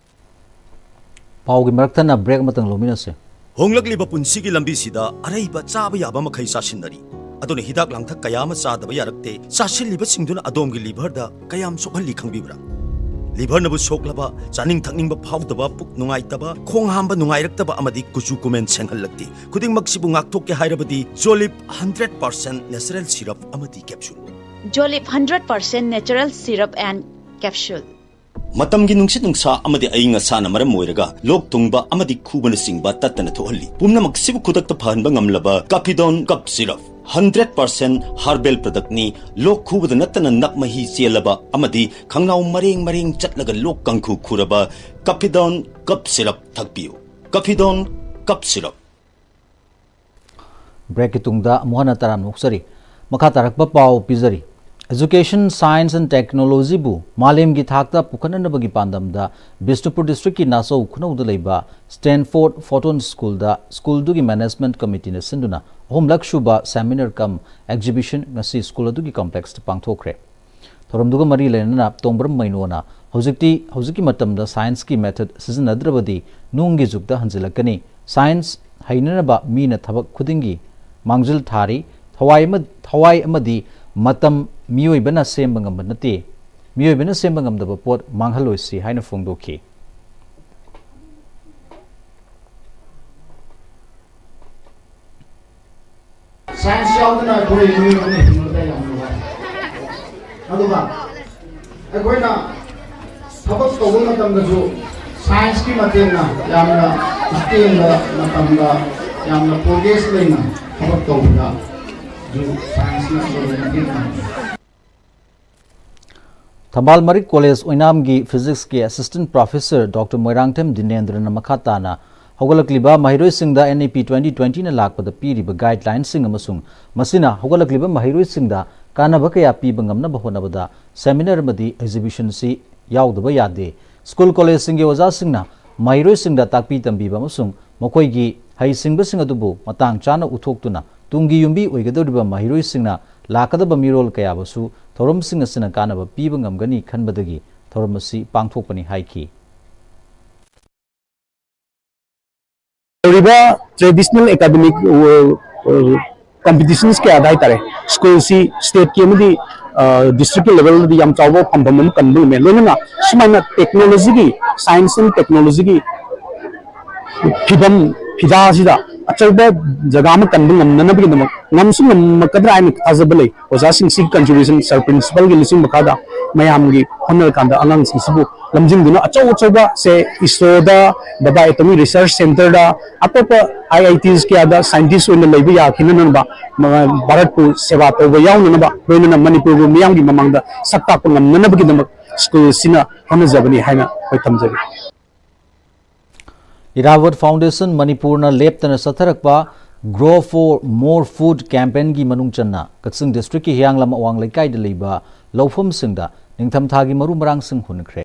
ꯄꯥꯎꯒꯤ ꯃꯔꯛꯇꯅ break ꯑꯃꯇꯪ ꯂꯧꯃꯤꯟꯅꯁꯦ꯫ ꯍꯣꯡꯂꯛꯂꯤꯕ ꯄꯨꯟꯁꯤꯒꯤ ꯂꯝꯕꯤꯁꯤꯗ ꯑꯔꯩꯕ ꯆꯥꯕ ꯌꯥꯕ ꯃꯈꯩ ꯆꯥꯁꯤꯟꯅꯔꯤ꯫ ꯑꯗꯨꯅ ꯍꯤꯗꯥꯛ ꯂꯥꯡꯊꯛ ꯀꯌꯥ ꯑꯃ ꯆꯥꯗꯕ ꯌꯥꯔꯛꯇꯦ꯫ ꯆꯥꯁꯤꯜꯂꯤꯕꯁꯤꯡꯗꯨꯅ ꯑꯗꯣꯝꯒꯤ liverꯗ ꯀꯌꯥꯝ ꯁꯣꯛꯍꯜꯂꯤ ꯈꯪꯕꯤꯕ꯭ꯔꯥ? Liverꯅꯕꯨ ꯁꯣꯛꯂꯕ, ꯆꯥꯅꯤꯡ ꯊꯛꯅꯤꯡꯕ ꯐꯥꯎꯗꯕ, ꯄꯨꯛ ꯅꯨꯡꯉꯥꯏꯇꯕ, ꯈꯣꯡ ꯍꯥꯝꯕ ꯅꯨꯡꯉꯥꯏꯔꯛꯇꯕ ꯑꯃꯗꯤ ꯀꯨꯆꯨ ꯀꯨꯃꯦꯟ ꯁꯦꯡꯍꯜꯂꯛꯇꯦ꯫ ꯈꯨꯗꯤꯡꯃꯛꯁꯤꯕꯨ ꯉꯥꯛꯊꯣꯛꯀꯦ ꯍꯥꯏꯔꯕꯗꯤ Jolib hundred percent natural syrup ꯑꯃꯗꯤ capsule꯫ Jolib hundred percent natural syrup and capsule. ꯃꯇꯝꯒꯤ ꯅꯨꯡꯁꯤꯠ ꯅꯨꯡꯁꯥ ꯑꯃꯗꯤ ꯑꯏꯪ ꯑꯁꯥꯅ ꯃꯔꯝ ꯑꯣꯏꯔꯒ ꯂꯣꯛ ꯊꯨꯡꯕ ꯑꯃꯗꯤ ꯈꯨꯕꯅꯆꯤꯡꯕ ꯇꯠꯇꯅ ꯊꯣꯛꯍꯜꯂꯤ꯫ ꯄꯨꯝꯅꯃꯛꯁꯤꯕꯨ ꯈꯨꯗꯛꯇ ꯐꯍꯟꯕ ꯉꯝꯂꯕ Capidon Cough Syrup, hundred percent herbal productꯅꯤ꯫ ꯂꯣꯛ ꯈꯨꯕꯗ ꯅꯠꯇꯅ ꯅꯞ ꯃꯍꯤ ꯆꯦꯜꯂꯕ ꯑꯃꯗꯤ ꯈꯪꯅꯥꯎ ꯃꯔꯦꯡ ꯃꯔꯦꯡ ꯆꯠꯂꯒ ꯂꯣꯛ ꯀꯥꯡꯈꯨ ꯈꯨꯔꯕ Capidon Cough Syrup ꯊꯛꯄꯤꯌꯨ꯫ Capidon Cough Syrup꯫ Breakꯀꯤ ꯇꯨꯡꯗ ꯑꯃꯨꯛ ꯍꯟꯅ ꯇꯔꯥꯝꯅ ꯑꯣꯛꯆꯔꯤ꯫ ꯃꯈꯥ ꯇꯥꯔꯛꯄ ꯄꯥꯎ ꯄꯤꯖꯔꯤ꯫ Education, Science and Technologyꯕꯨ ꯃꯥꯂꯦꯝꯒꯤ ꯊꯥꯛꯇ ꯄꯨꯈꯠꯅꯅꯕꯒꯤ ꯄꯥꯟꯗꯝꯗ ꯕꯤꯁꯅꯨꯄꯨꯔ districtꯀꯤ ꯅꯥꯆꯧ ꯈꯨꯅꯧꯗ ꯂꯩꯕ Stanford Photon Schoolꯗ schoolꯗꯨꯒꯤ management committeeꯅ ꯁꯤꯟꯗꯨꯅ ꯑꯍꯨꯝꯂꯛ ꯁꯨꯕ seminar cum exhibition ꯉꯁꯤ school ꯑꯗꯨꯒꯤ complexꯇ ꯄꯥꯡꯊꯣꯛꯈ꯭ꯔꯦ꯫ ꯊꯧꯔꯝꯗꯨꯒ ꯃꯔꯤ ꯂꯩꯅꯅ ꯇꯣꯡꯕ꯭ꯔꯝ ꯃꯩꯅꯣꯅ ꯍꯧꯖꯤꯛꯇꯤ, ꯍꯧꯖꯤꯛꯀꯤ ꯃꯇꯝꯗ scienceꯀꯤ method ꯁꯤꯖꯤꯟꯅꯗ꯭ꯔꯕꯗꯤ ꯅꯨꯡꯒꯤ ꯖꯨꯒꯇ ꯍꯟꯖꯤꯜꯂꯛꯀꯅꯤ꯫ Science ꯍꯩꯅꯅꯕ ꯃꯤꯅ ꯊꯕꯛ ꯈꯨꯗꯤꯡꯒꯤ ꯃꯥꯡꯖꯤꯜ ꯊꯥꯔꯤ꯫ ꯊꯋꯥꯏ ꯑꯃ-, ꯊꯋꯥꯏ ꯑꯃꯗꯤ ꯃꯇꯝ ꯃꯤꯑꯣꯏꯕꯅ ꯁꯦꯝꯕ ꯉꯝꯕ ꯅꯠꯇꯦ꯫ ꯃꯤꯑꯣꯏꯕꯅ ꯁꯦꯝꯕ ꯉꯝꯗꯕ ꯄꯣꯠ ꯃꯥꯡꯍꯜꯂꯣꯏꯁꯤ ꯍꯥꯏꯅ ꯐꯣꯡꯗꯣꯛꯈꯤ꯫ ꯁꯥꯏꯟꯁ ꯌꯥꯎꯗꯅ ꯑꯩꯈꯣꯏ ꯃꯤꯑꯣꯏꯕꯅ ꯍꯤꯡꯕꯗ ꯌꯥꯝ ꯅꯨꯡꯉꯥꯏ꯫ ꯑꯗꯨꯒ ꯑꯩꯈꯣꯏꯅ ꯊꯕꯛ ꯇꯧꯕ ꯃꯇꯝꯗꯁꯨ ꯁꯥꯏꯟꯁꯀꯤ ꯃꯇꯦꯡꯅ ꯌꯥꯝꯅ ꯑꯇꯦꯟꯕ ꯃꯇꯝꯗ ꯌꯥꯝꯅ ꯄ꯭ꯔꯣꯒ꯭ꯔꯦꯁ ꯂꯩꯅ ꯊꯕꯛ ꯇꯧꯕꯗꯁꯨ ꯁꯥꯏꯟꯁꯅ ꯑꯆꯧꯕ ꯃꯇꯦꯡ ꯄꯥꯡꯏ꯫ ꯊꯝꯕꯥꯜ ꯃꯔꯤꯛ ꯀꯣꯂꯦꯖ ꯑꯣꯏꯅꯥꯝꯒꯤ ꯐꯤꯖꯤꯛꯁꯀꯤ ꯑꯦꯁꯤꯁꯇꯦꯟꯠ ꯄ꯭ꯔꯣꯐꯦꯁꯔ ꯗꯣꯛꯇꯔ ꯃꯣꯏꯔꯥꯡꯊꯦꯝ ꯗꯤꯅꯦꯟꯗ꯭ꯔꯅ ꯃꯈꯥ ꯇꯥꯅ ꯍꯧꯒꯠꯂꯛꯂꯤꯕ ꯃꯍꯩꯔꯣꯏꯁꯤꯡꯗ N E P twenty twentyꯅ ꯂꯥꯛꯄꯗ ꯄꯤꯔꯤꯕ ꯒꯥꯏꯗꯂꯥꯏꯟꯁꯤꯡ ꯑꯃꯁꯨꯡ ꯃꯁꯤꯅ ꯍꯧꯒꯠꯂꯛꯂꯤꯕ ꯃꯍꯩꯔꯣꯏꯁꯤꯡꯗ ꯀꯥꯟꯅꯕ ꯀꯌꯥ ꯄꯤꯕ ꯉꯝꯅꯕ ꯍꯣꯠꯅꯕꯗ ꯁꯦꯃꯤꯅꯥꯔ ꯑꯃꯗꯤ ꯑꯦꯛꯖꯤꯕꯤꯁꯟꯁꯤ ꯌꯥꯎꯗꯕ ꯌꯥꯗꯦ꯫ ꯁ꯭ꯀꯨꯜ ꯀꯣꯂꯦꯖꯁꯤꯡꯒꯤ ꯑꯣꯖꯥꯁꯤꯡꯅ ꯃꯍꯩꯔꯣꯏꯁꯤꯡꯗ ꯇꯥꯛꯄꯤ ꯇꯝꯕꯤꯕ ꯑꯃꯁꯨꯡ ꯃꯈꯣꯏꯒꯤ ꯍꯩꯁꯤꯡꯕꯁꯤꯡ ꯑꯗꯨꯕꯨ ꯃꯇꯥꯡ ꯆꯥꯅ ꯎꯠꯊꯣꯛꯇꯨꯅ ꯇꯨꯡꯒꯤ ꯌꯨꯝꯕꯤ ꯑꯣꯏꯒꯗꯧꯔꯤꯕ ꯃꯍꯩꯔꯣꯏꯁꯤꯡꯅ ꯂꯥꯛꯀꯗꯕ ꯃꯤꯔꯣꯜ ꯀꯌꯥꯕꯨꯁꯨ ꯊꯧꯔꯝꯁꯤꯡ ꯑꯁꯤꯅ ꯀꯥꯟꯅꯕ ꯄꯤꯕ ꯉꯝꯒꯅꯤ ꯈꯟꯕꯗꯒꯤ ꯊꯧꯔꯝ ꯑꯁꯤ ꯄꯥꯡꯊꯣꯛꯄꯅꯤ ꯍꯥꯏꯈꯤ꯫ ꯇꯧꯔꯤꯕ traditional academic competitions ꯀꯌꯥꯗ ꯍꯥꯏꯇꯥꯔꯦ, ꯁ꯭ꯀꯨꯜꯁꯤ ꯁ꯭ꯇꯦꯠꯀꯤ ꯑꯃꯗꯤ ꯗꯤꯁꯇ꯭ꯔꯤꯛꯀꯤ ꯂꯦꯚꯦꯜꯗꯗꯤ ꯌꯥꯝ ꯆꯥꯎꯕ ꯐꯝꯐꯝ ꯑꯃ ꯀꯟꯕ ꯉꯝꯃꯦ꯫ ꯂꯣꯏꯅꯅ ꯁꯨꯃꯥꯏꯅ ꯇꯦꯛꯅꯣꯂꯣꯖꯤꯒꯤ, science and technologyꯒꯤ ꯐꯤꯕꯝ ꯐꯤꯗꯥꯁꯤꯗ ꯑꯆꯧꯕ ꯖꯒꯥ ꯑꯃ ꯀꯟꯕ ꯉꯝꯅꯅꯕꯒꯤꯗꯃꯛ ꯉꯝꯁꯨ ꯉꯝꯃꯛꯀꯗ꯭ꯔꯥ ꯍꯥꯏꯅ ꯊꯥꯖꯕ ꯂꯩ꯫ ꯑꯣꯖꯥꯁꯤꯡꯁꯤꯒꯤ contribution, ꯁꯥꯔ ꯄ꯭ꯔꯤꯟꯁꯤꯄꯥꯜꯒꯤ ꯂꯨꯆꯤꯡ ꯃꯈꯥꯗ ꯃꯌꯥꯝꯒꯤ ꯍꯣꯠꯅꯔꯀꯥꯟꯗ ꯑꯉꯥꯡꯁꯤꯡꯁꯤꯕꯨ ꯂꯝꯖꯤꯡꯗꯨꯅ ꯑꯆꯧ ꯑꯆꯧꯕ ꯁꯦ ꯏꯁꯔꯣꯗ, ꯕꯕꯥ ꯑꯦꯇꯣꯃꯤꯛ ꯔꯤꯁꯔꯁ ꯁꯦꯟꯇꯔꯗ, ꯑꯇꯣꯞꯄ I I Ts ꯀꯌꯥꯗ scientist ꯑꯣꯏꯅ ꯂꯩꯕ ꯌꯥꯈꯤꯅꯅꯕ, ꯃ-, ꯚꯥꯔꯠꯄꯨ ꯁꯦꯕꯥ ꯇꯧꯕ ꯌꯥꯎꯅꯅꯕ, ꯂꯣꯏꯅꯅ ꯃꯅꯤꯄꯨꯔꯕꯨ ꯃꯤꯌꯥꯝꯒꯤ ꯃꯃꯥꯡꯗ ꯁꯛ ꯇꯥꯛꯄ ꯉꯝꯅꯅꯕꯒꯤꯗꯃꯛ ꯁ꯭ꯀꯨꯜ ꯑꯁꯤꯅ ꯍꯣꯠꯅꯖꯕꯅꯤ ꯍꯥꯏꯅ ꯑꯩꯈꯣꯏ ꯊꯝꯖꯒꯦ꯫ ꯏꯔꯥꯕꯣꯠ ꯐꯥꯎꯟꯗꯦꯁꯟ ꯃꯅꯤꯄꯨꯔꯅ ꯂꯦꯞꯇꯅ ꯆꯠꯊꯔꯛꯄ Grow for More Food campaignꯒꯤ ꯃꯅꯨꯡ ꯆꯟꯅ ꯀꯛꯆꯤꯡ ꯗꯤꯁꯇ꯭ꯔꯤꯛꯀꯤ ꯍꯤꯌꯥꯡꯂꯝ ꯑꯋꯥꯡ ꯂꯩꯀꯥꯏꯗ ꯂꯩꯕ ꯂꯧꯐꯝꯁꯤꯡꯗ ꯅꯤꯡꯊꯝꯊꯥꯒꯤ ꯃꯔꯨ ꯃꯔꯥꯡꯁꯤꯡ ꯍꯨꯟꯈ꯭ꯔꯦ꯫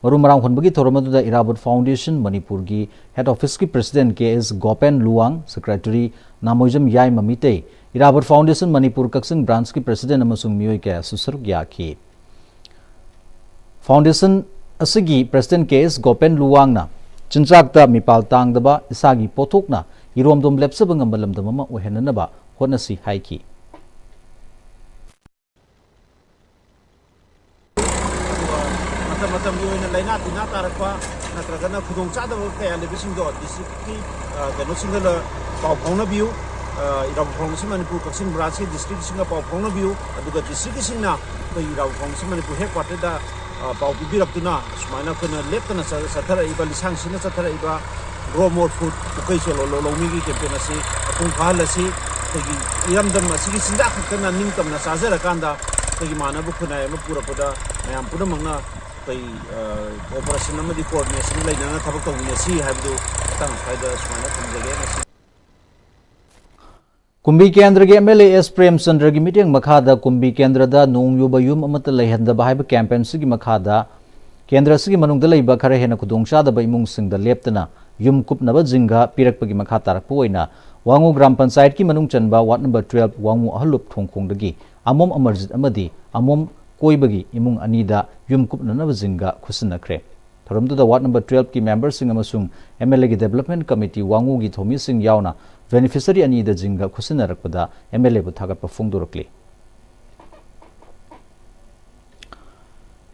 ꯃꯔꯨ ꯃꯔꯥꯡ ꯍꯨꯟꯕꯒꯤ ꯊꯧꯔꯝ ꯑꯗꯨꯗ ꯏꯔꯥꯕꯣꯠ ꯐꯥꯎꯟꯗꯦꯁꯟ ꯃꯅꯤꯄꯨꯔꯒꯤ ꯍꯦꯗ ꯑꯣꯐꯤꯁꯀꯤ ꯄ꯭ꯔꯦꯁꯤꯗꯦꯟꯠ ꯀꯦ ꯑꯦꯁ ꯒꯣꯄꯦꯟ ꯂꯨꯋꯥꯡ, ꯁꯦꯀ꯭ꯔꯦꯇꯔꯤ ꯅꯥꯃꯣꯏꯖꯝ ꯌꯥꯏꯃ ꯃꯤꯇꯩ, ꯏꯔꯥꯕꯣꯠ ꯐꯥꯎꯟꯗꯦꯁꯟ ꯃꯅꯤꯄꯨꯔ ꯀꯛꯆꯤꯡ ꯕ꯭ꯔꯥꯟꯁꯀꯤ ꯄ꯭ꯔꯦꯁꯤꯗꯦꯟꯠ ꯑꯃꯁꯨꯡ ꯃꯤꯑꯣꯏ ꯀꯌꯥꯁꯨ ꯁꯔꯨꯛ ꯌꯥꯈꯤ꯫ ꯐꯥꯎꯟꯗꯦꯁꯟ ꯑꯁꯤꯒꯤ ꯄ꯭ꯔꯦꯁꯤꯗꯦꯟꯠ ꯀꯦ ꯑꯦꯁ ꯒꯣꯄꯦꯟ ꯂꯨꯋꯥꯡꯅ ꯆꯤꯟꯖꯥꯛꯇ ꯃꯤꯄꯥꯜ ꯇꯥꯡꯗꯕ, ꯏꯁꯥꯒꯤ ꯄꯣꯠꯊꯣꯛꯅ ꯏꯔꯣꯝꯗꯣꯝ ꯂꯦꯞꯆꯕ ꯉꯝꯕ ꯂꯝꯗꯝ ꯑꯃ ꯑꯣꯏꯍꯟꯅꯅꯕ ꯍꯣꯠꯅꯁꯤ ꯍꯥꯏꯈꯤ꯫ ꯃꯇꯝ ꯃꯇꯝꯒꯤ ꯑꯣꯏꯅ ꯂꯥꯏꯅꯥ ꯇꯤꯟꯅꯥ ꯇꯥꯔꯛꯄ ꯅꯠꯇ꯭ꯔꯒꯅ ꯈꯨꯗꯣꯡꯆꯥꯗꯕ ꯀꯌꯥ ꯂꯩꯕꯁꯤꯡꯗꯣ ꯗꯤꯁꯇ꯭ꯔꯤꯛꯀꯤ, ꯑ, ꯀꯩꯅꯣꯁꯤꯡꯗ ꯄꯥꯎ ꯐꯥꯎꯅꯕꯤꯌꯨ꯫ ꯑ, ꯏꯔꯥꯕꯣꯠ ꯐꯥꯎꯟꯗꯦꯁꯟ ꯃꯅꯤꯄꯨꯔ ꯀꯛꯆꯤꯡ ꯕ꯭ꯔꯥꯟꯁꯀꯤ ꯗꯤꯁꯇ꯭ꯔꯤꯛꯁꯤꯡꯒ ꯄꯥꯎ ꯐꯥꯎꯅꯕꯤꯌꯨ, ꯑꯗꯨꯒ ꯗꯤꯁꯇ꯭ꯔꯤꯛꯀꯤꯁꯤꯡꯅ ꯑꯩꯈꯣꯏ ꯏꯔꯥꯕꯣꯠ ꯐꯥꯎꯟꯗꯦꯁꯟ ꯃꯅꯤꯄꯨꯔ ꯍꯦꯗ ꯀ꯭ꯋꯥꯇꯔꯗ, ꯑ, ꯄꯥꯎ ꯄꯤꯕꯤꯔꯛꯇꯨꯅ ꯁꯨꯃꯥꯏꯅ ꯑꯩꯈꯣꯏꯅ ꯂꯦꯞꯇꯅ ꯆ-, ꯆꯠꯊꯔꯛꯏꯕ, ꯂꯤꯁꯥꯡ ꯁꯤꯠꯅ ꯆꯠꯊꯔꯛꯏꯕ Grow More Food, ꯄꯨꯀꯩ ꯆꯣꯜꯍꯜꯂꯣ ꯂꯧꯃꯤꯒꯤ ꯀꯦꯝꯄꯦꯟ ꯑꯁꯤ ꯃꯄꯨꯡ ꯐꯥꯍꯜꯂꯁꯤ꯫ ꯑꯩꯈꯣꯏꯒꯤ ꯏꯔꯝꯗꯝ ꯑꯁꯤꯒꯤ ꯆꯤꯟꯖꯥꯛ ꯈꯛꯇꯅ ꯅꯤꯡꯇꯝꯅ ꯆꯥꯖꯔꯀꯥꯟꯗ ꯑꯩꯈꯣꯏꯒꯤ ꯃꯥꯟꯅꯕ ꯈꯨꯟꯅꯥꯏ ꯑꯃ ꯄꯨꯔꯛꯄꯗ ꯃꯌꯥꯝ ꯄꯨꯝꯅꯃꯛꯅ ꯑꯩꯈꯣꯏ, ꯑ, cooperation ꯑꯃꯗꯤ coordination ꯂꯩꯅꯅ ꯊꯕꯛ ꯇꯧꯃꯤꯟꯅꯁꯤ ꯍꯥꯏꯕꯗꯨ ꯃꯇꯥꯡ ꯑꯁ꯭ꯋꯥꯏꯗ ꯁꯨꯃꯥꯏꯅ ꯊꯝꯖꯒꯦ꯫ ꯉꯁꯤ ꯀꯨꯝꯕꯤ ꯀꯦꯟꯗ꯭ꯔꯒꯤ ꯑꯦꯝ ꯑꯦꯜ ꯑꯦ ꯑꯦꯁ ꯄ꯭ꯔꯦꯝꯆꯟꯗ꯭ꯔꯒꯤ ꯃꯤꯠꯌꯦꯡ ꯃꯈꯥꯗ ꯀꯨꯝꯕꯤ ꯀꯦꯟꯗ꯭ꯔꯗ ꯅꯣꯡ ꯌꯨꯕ ꯌꯨꯝ ꯑꯃꯠꯇ ꯂꯩꯍꯟꯗꯕ ꯍꯥꯏꯕ ꯀꯦꯝꯄꯦꯟꯁꯤꯒꯤ ꯃꯈꯥꯗ ꯀꯦꯟꯗ꯭ꯔ ꯑꯁꯤꯒꯤ ꯃꯅꯨꯡꯗ ꯂꯩꯕ ꯈꯔ ꯍꯦꯟꯅ ꯈꯨꯗꯣꯡꯆꯥꯗꯕ ꯏꯃꯨꯡꯁꯤꯡꯗ ꯂꯦꯞꯇꯅ ꯌꯨꯝ ꯀꯨꯞꯅꯕ ꯖꯤꯡꯒ ꯄꯤꯔꯛꯄꯒꯤ ꯃꯈꯥ ꯇꯥꯔꯛꯄ ꯑꯣꯏꯅ ꯋꯥꯉꯨ ꯒ꯭ꯔꯥꯝ ꯄꯟꯆꯥꯌꯠꯀꯤ ꯃꯅꯨꯡ ꯆꯟꯕ ꯋꯥꯔꯗ ꯅꯝꯕꯔ twelve ꯋꯥꯉꯨ ꯑꯍꯜꯂꯨꯞ ꯊꯣꯡꯈꯣꯡꯗꯒꯤ ꯑꯃꯣꯝ ꯑꯃꯔꯖꯤꯠ ꯑꯃꯗꯤ ꯑꯃꯣꯝ ꯀꯣꯏꯕꯒꯤ ꯏꯃꯨꯡ ꯑꯅꯤꯗ ꯌꯨꯝ ꯀꯨꯞꯅꯅꯕ ꯖꯤꯡꯒ ꯈꯨꯠꯁꯤꯟꯅꯈ꯭ꯔꯦ꯫ ꯊꯧꯔꯝꯗꯨꯗ ꯋꯥꯔꯗ ꯅꯝꯕꯔ twelve ꯀꯤ ꯃꯦꯝꯕꯔꯁꯤꯡ ꯑꯃꯁꯨꯡ ꯑꯦꯝ ꯑꯦꯜ ꯑꯦꯒꯤ ꯗꯦꯕꯂꯞꯃꯦꯟ ꯀꯃꯤꯇꯤ ꯋꯥꯉꯨꯒꯤ ꯊꯧꯃꯤꯁꯤꯡ ꯌꯥꯎꯅ ꯕꯦꯅꯤꯐꯤꯁꯔꯤ ꯑꯅꯤꯗ ꯖꯤꯡꯒ ꯈꯨꯠꯁꯤꯟꯅꯔꯛꯄꯗ ꯑꯦꯝ ꯑꯦꯜ ꯑꯦꯕꯨ ꯊꯥꯒꯠꯄ ꯐꯣꯡꯗꯣꯔꯛꯂꯤ꯫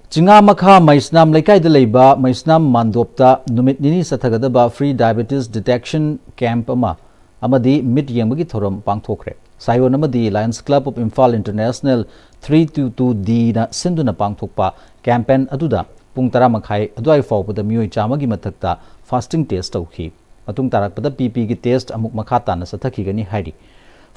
ꯆꯤꯉꯥ ꯃꯈꯥ ꯃꯩꯁꯅꯥꯝ ꯂꯩꯀꯥꯏꯗ ꯂꯩꯕ ꯃꯩꯁꯅꯥꯝ ꯃꯥꯟꯗꯣꯞꯇ ꯅꯨꯃꯤꯠ ꯅꯤꯅꯤ ꯆꯠꯊꯒꯗꯕ free diabetes detection camp ꯑꯃ ꯑꯃꯗꯤ ꯃꯤꯠ ꯌꯦꯡꯕꯒꯤ ꯊꯧꯔꯝ ꯄꯥꯡꯊꯣꯛꯈ꯭ꯔꯦ꯫ ꯁꯥꯌꯣꯟ ꯑꯃꯗꯤ Lions Club of Imphal International three two two D ꯅ ꯁꯤꯟꯗꯨꯅ ꯄꯥꯡꯊꯣꯛꯄ ꯀꯦꯝꯄꯦꯟ ꯑꯗꯨꯗ ꯄꯨꯡ ꯇꯔꯥ ꯃꯈꯥꯏ ꯑꯗꯨꯋꯥꯏ ꯐꯥꯎꯕꯗ ꯃꯤꯑꯣꯏ ꯆꯥꯝꯃꯒꯤ ꯃꯊꯛꯇ ꯐꯥꯁꯇꯤꯡ ꯇꯦꯁ ꯇꯧꯈꯤ꯫ ꯃꯇꯨꯡ ꯇꯥꯔꯛꯄꯗ ꯄꯤ ꯄꯤꯒꯤ ꯇꯦꯁ ꯑꯃꯨꯛ ꯃꯈꯥ ꯇꯥꯅ ꯆꯠꯊꯈꯤꯒꯅꯤ ꯍꯥꯏꯔꯤ꯫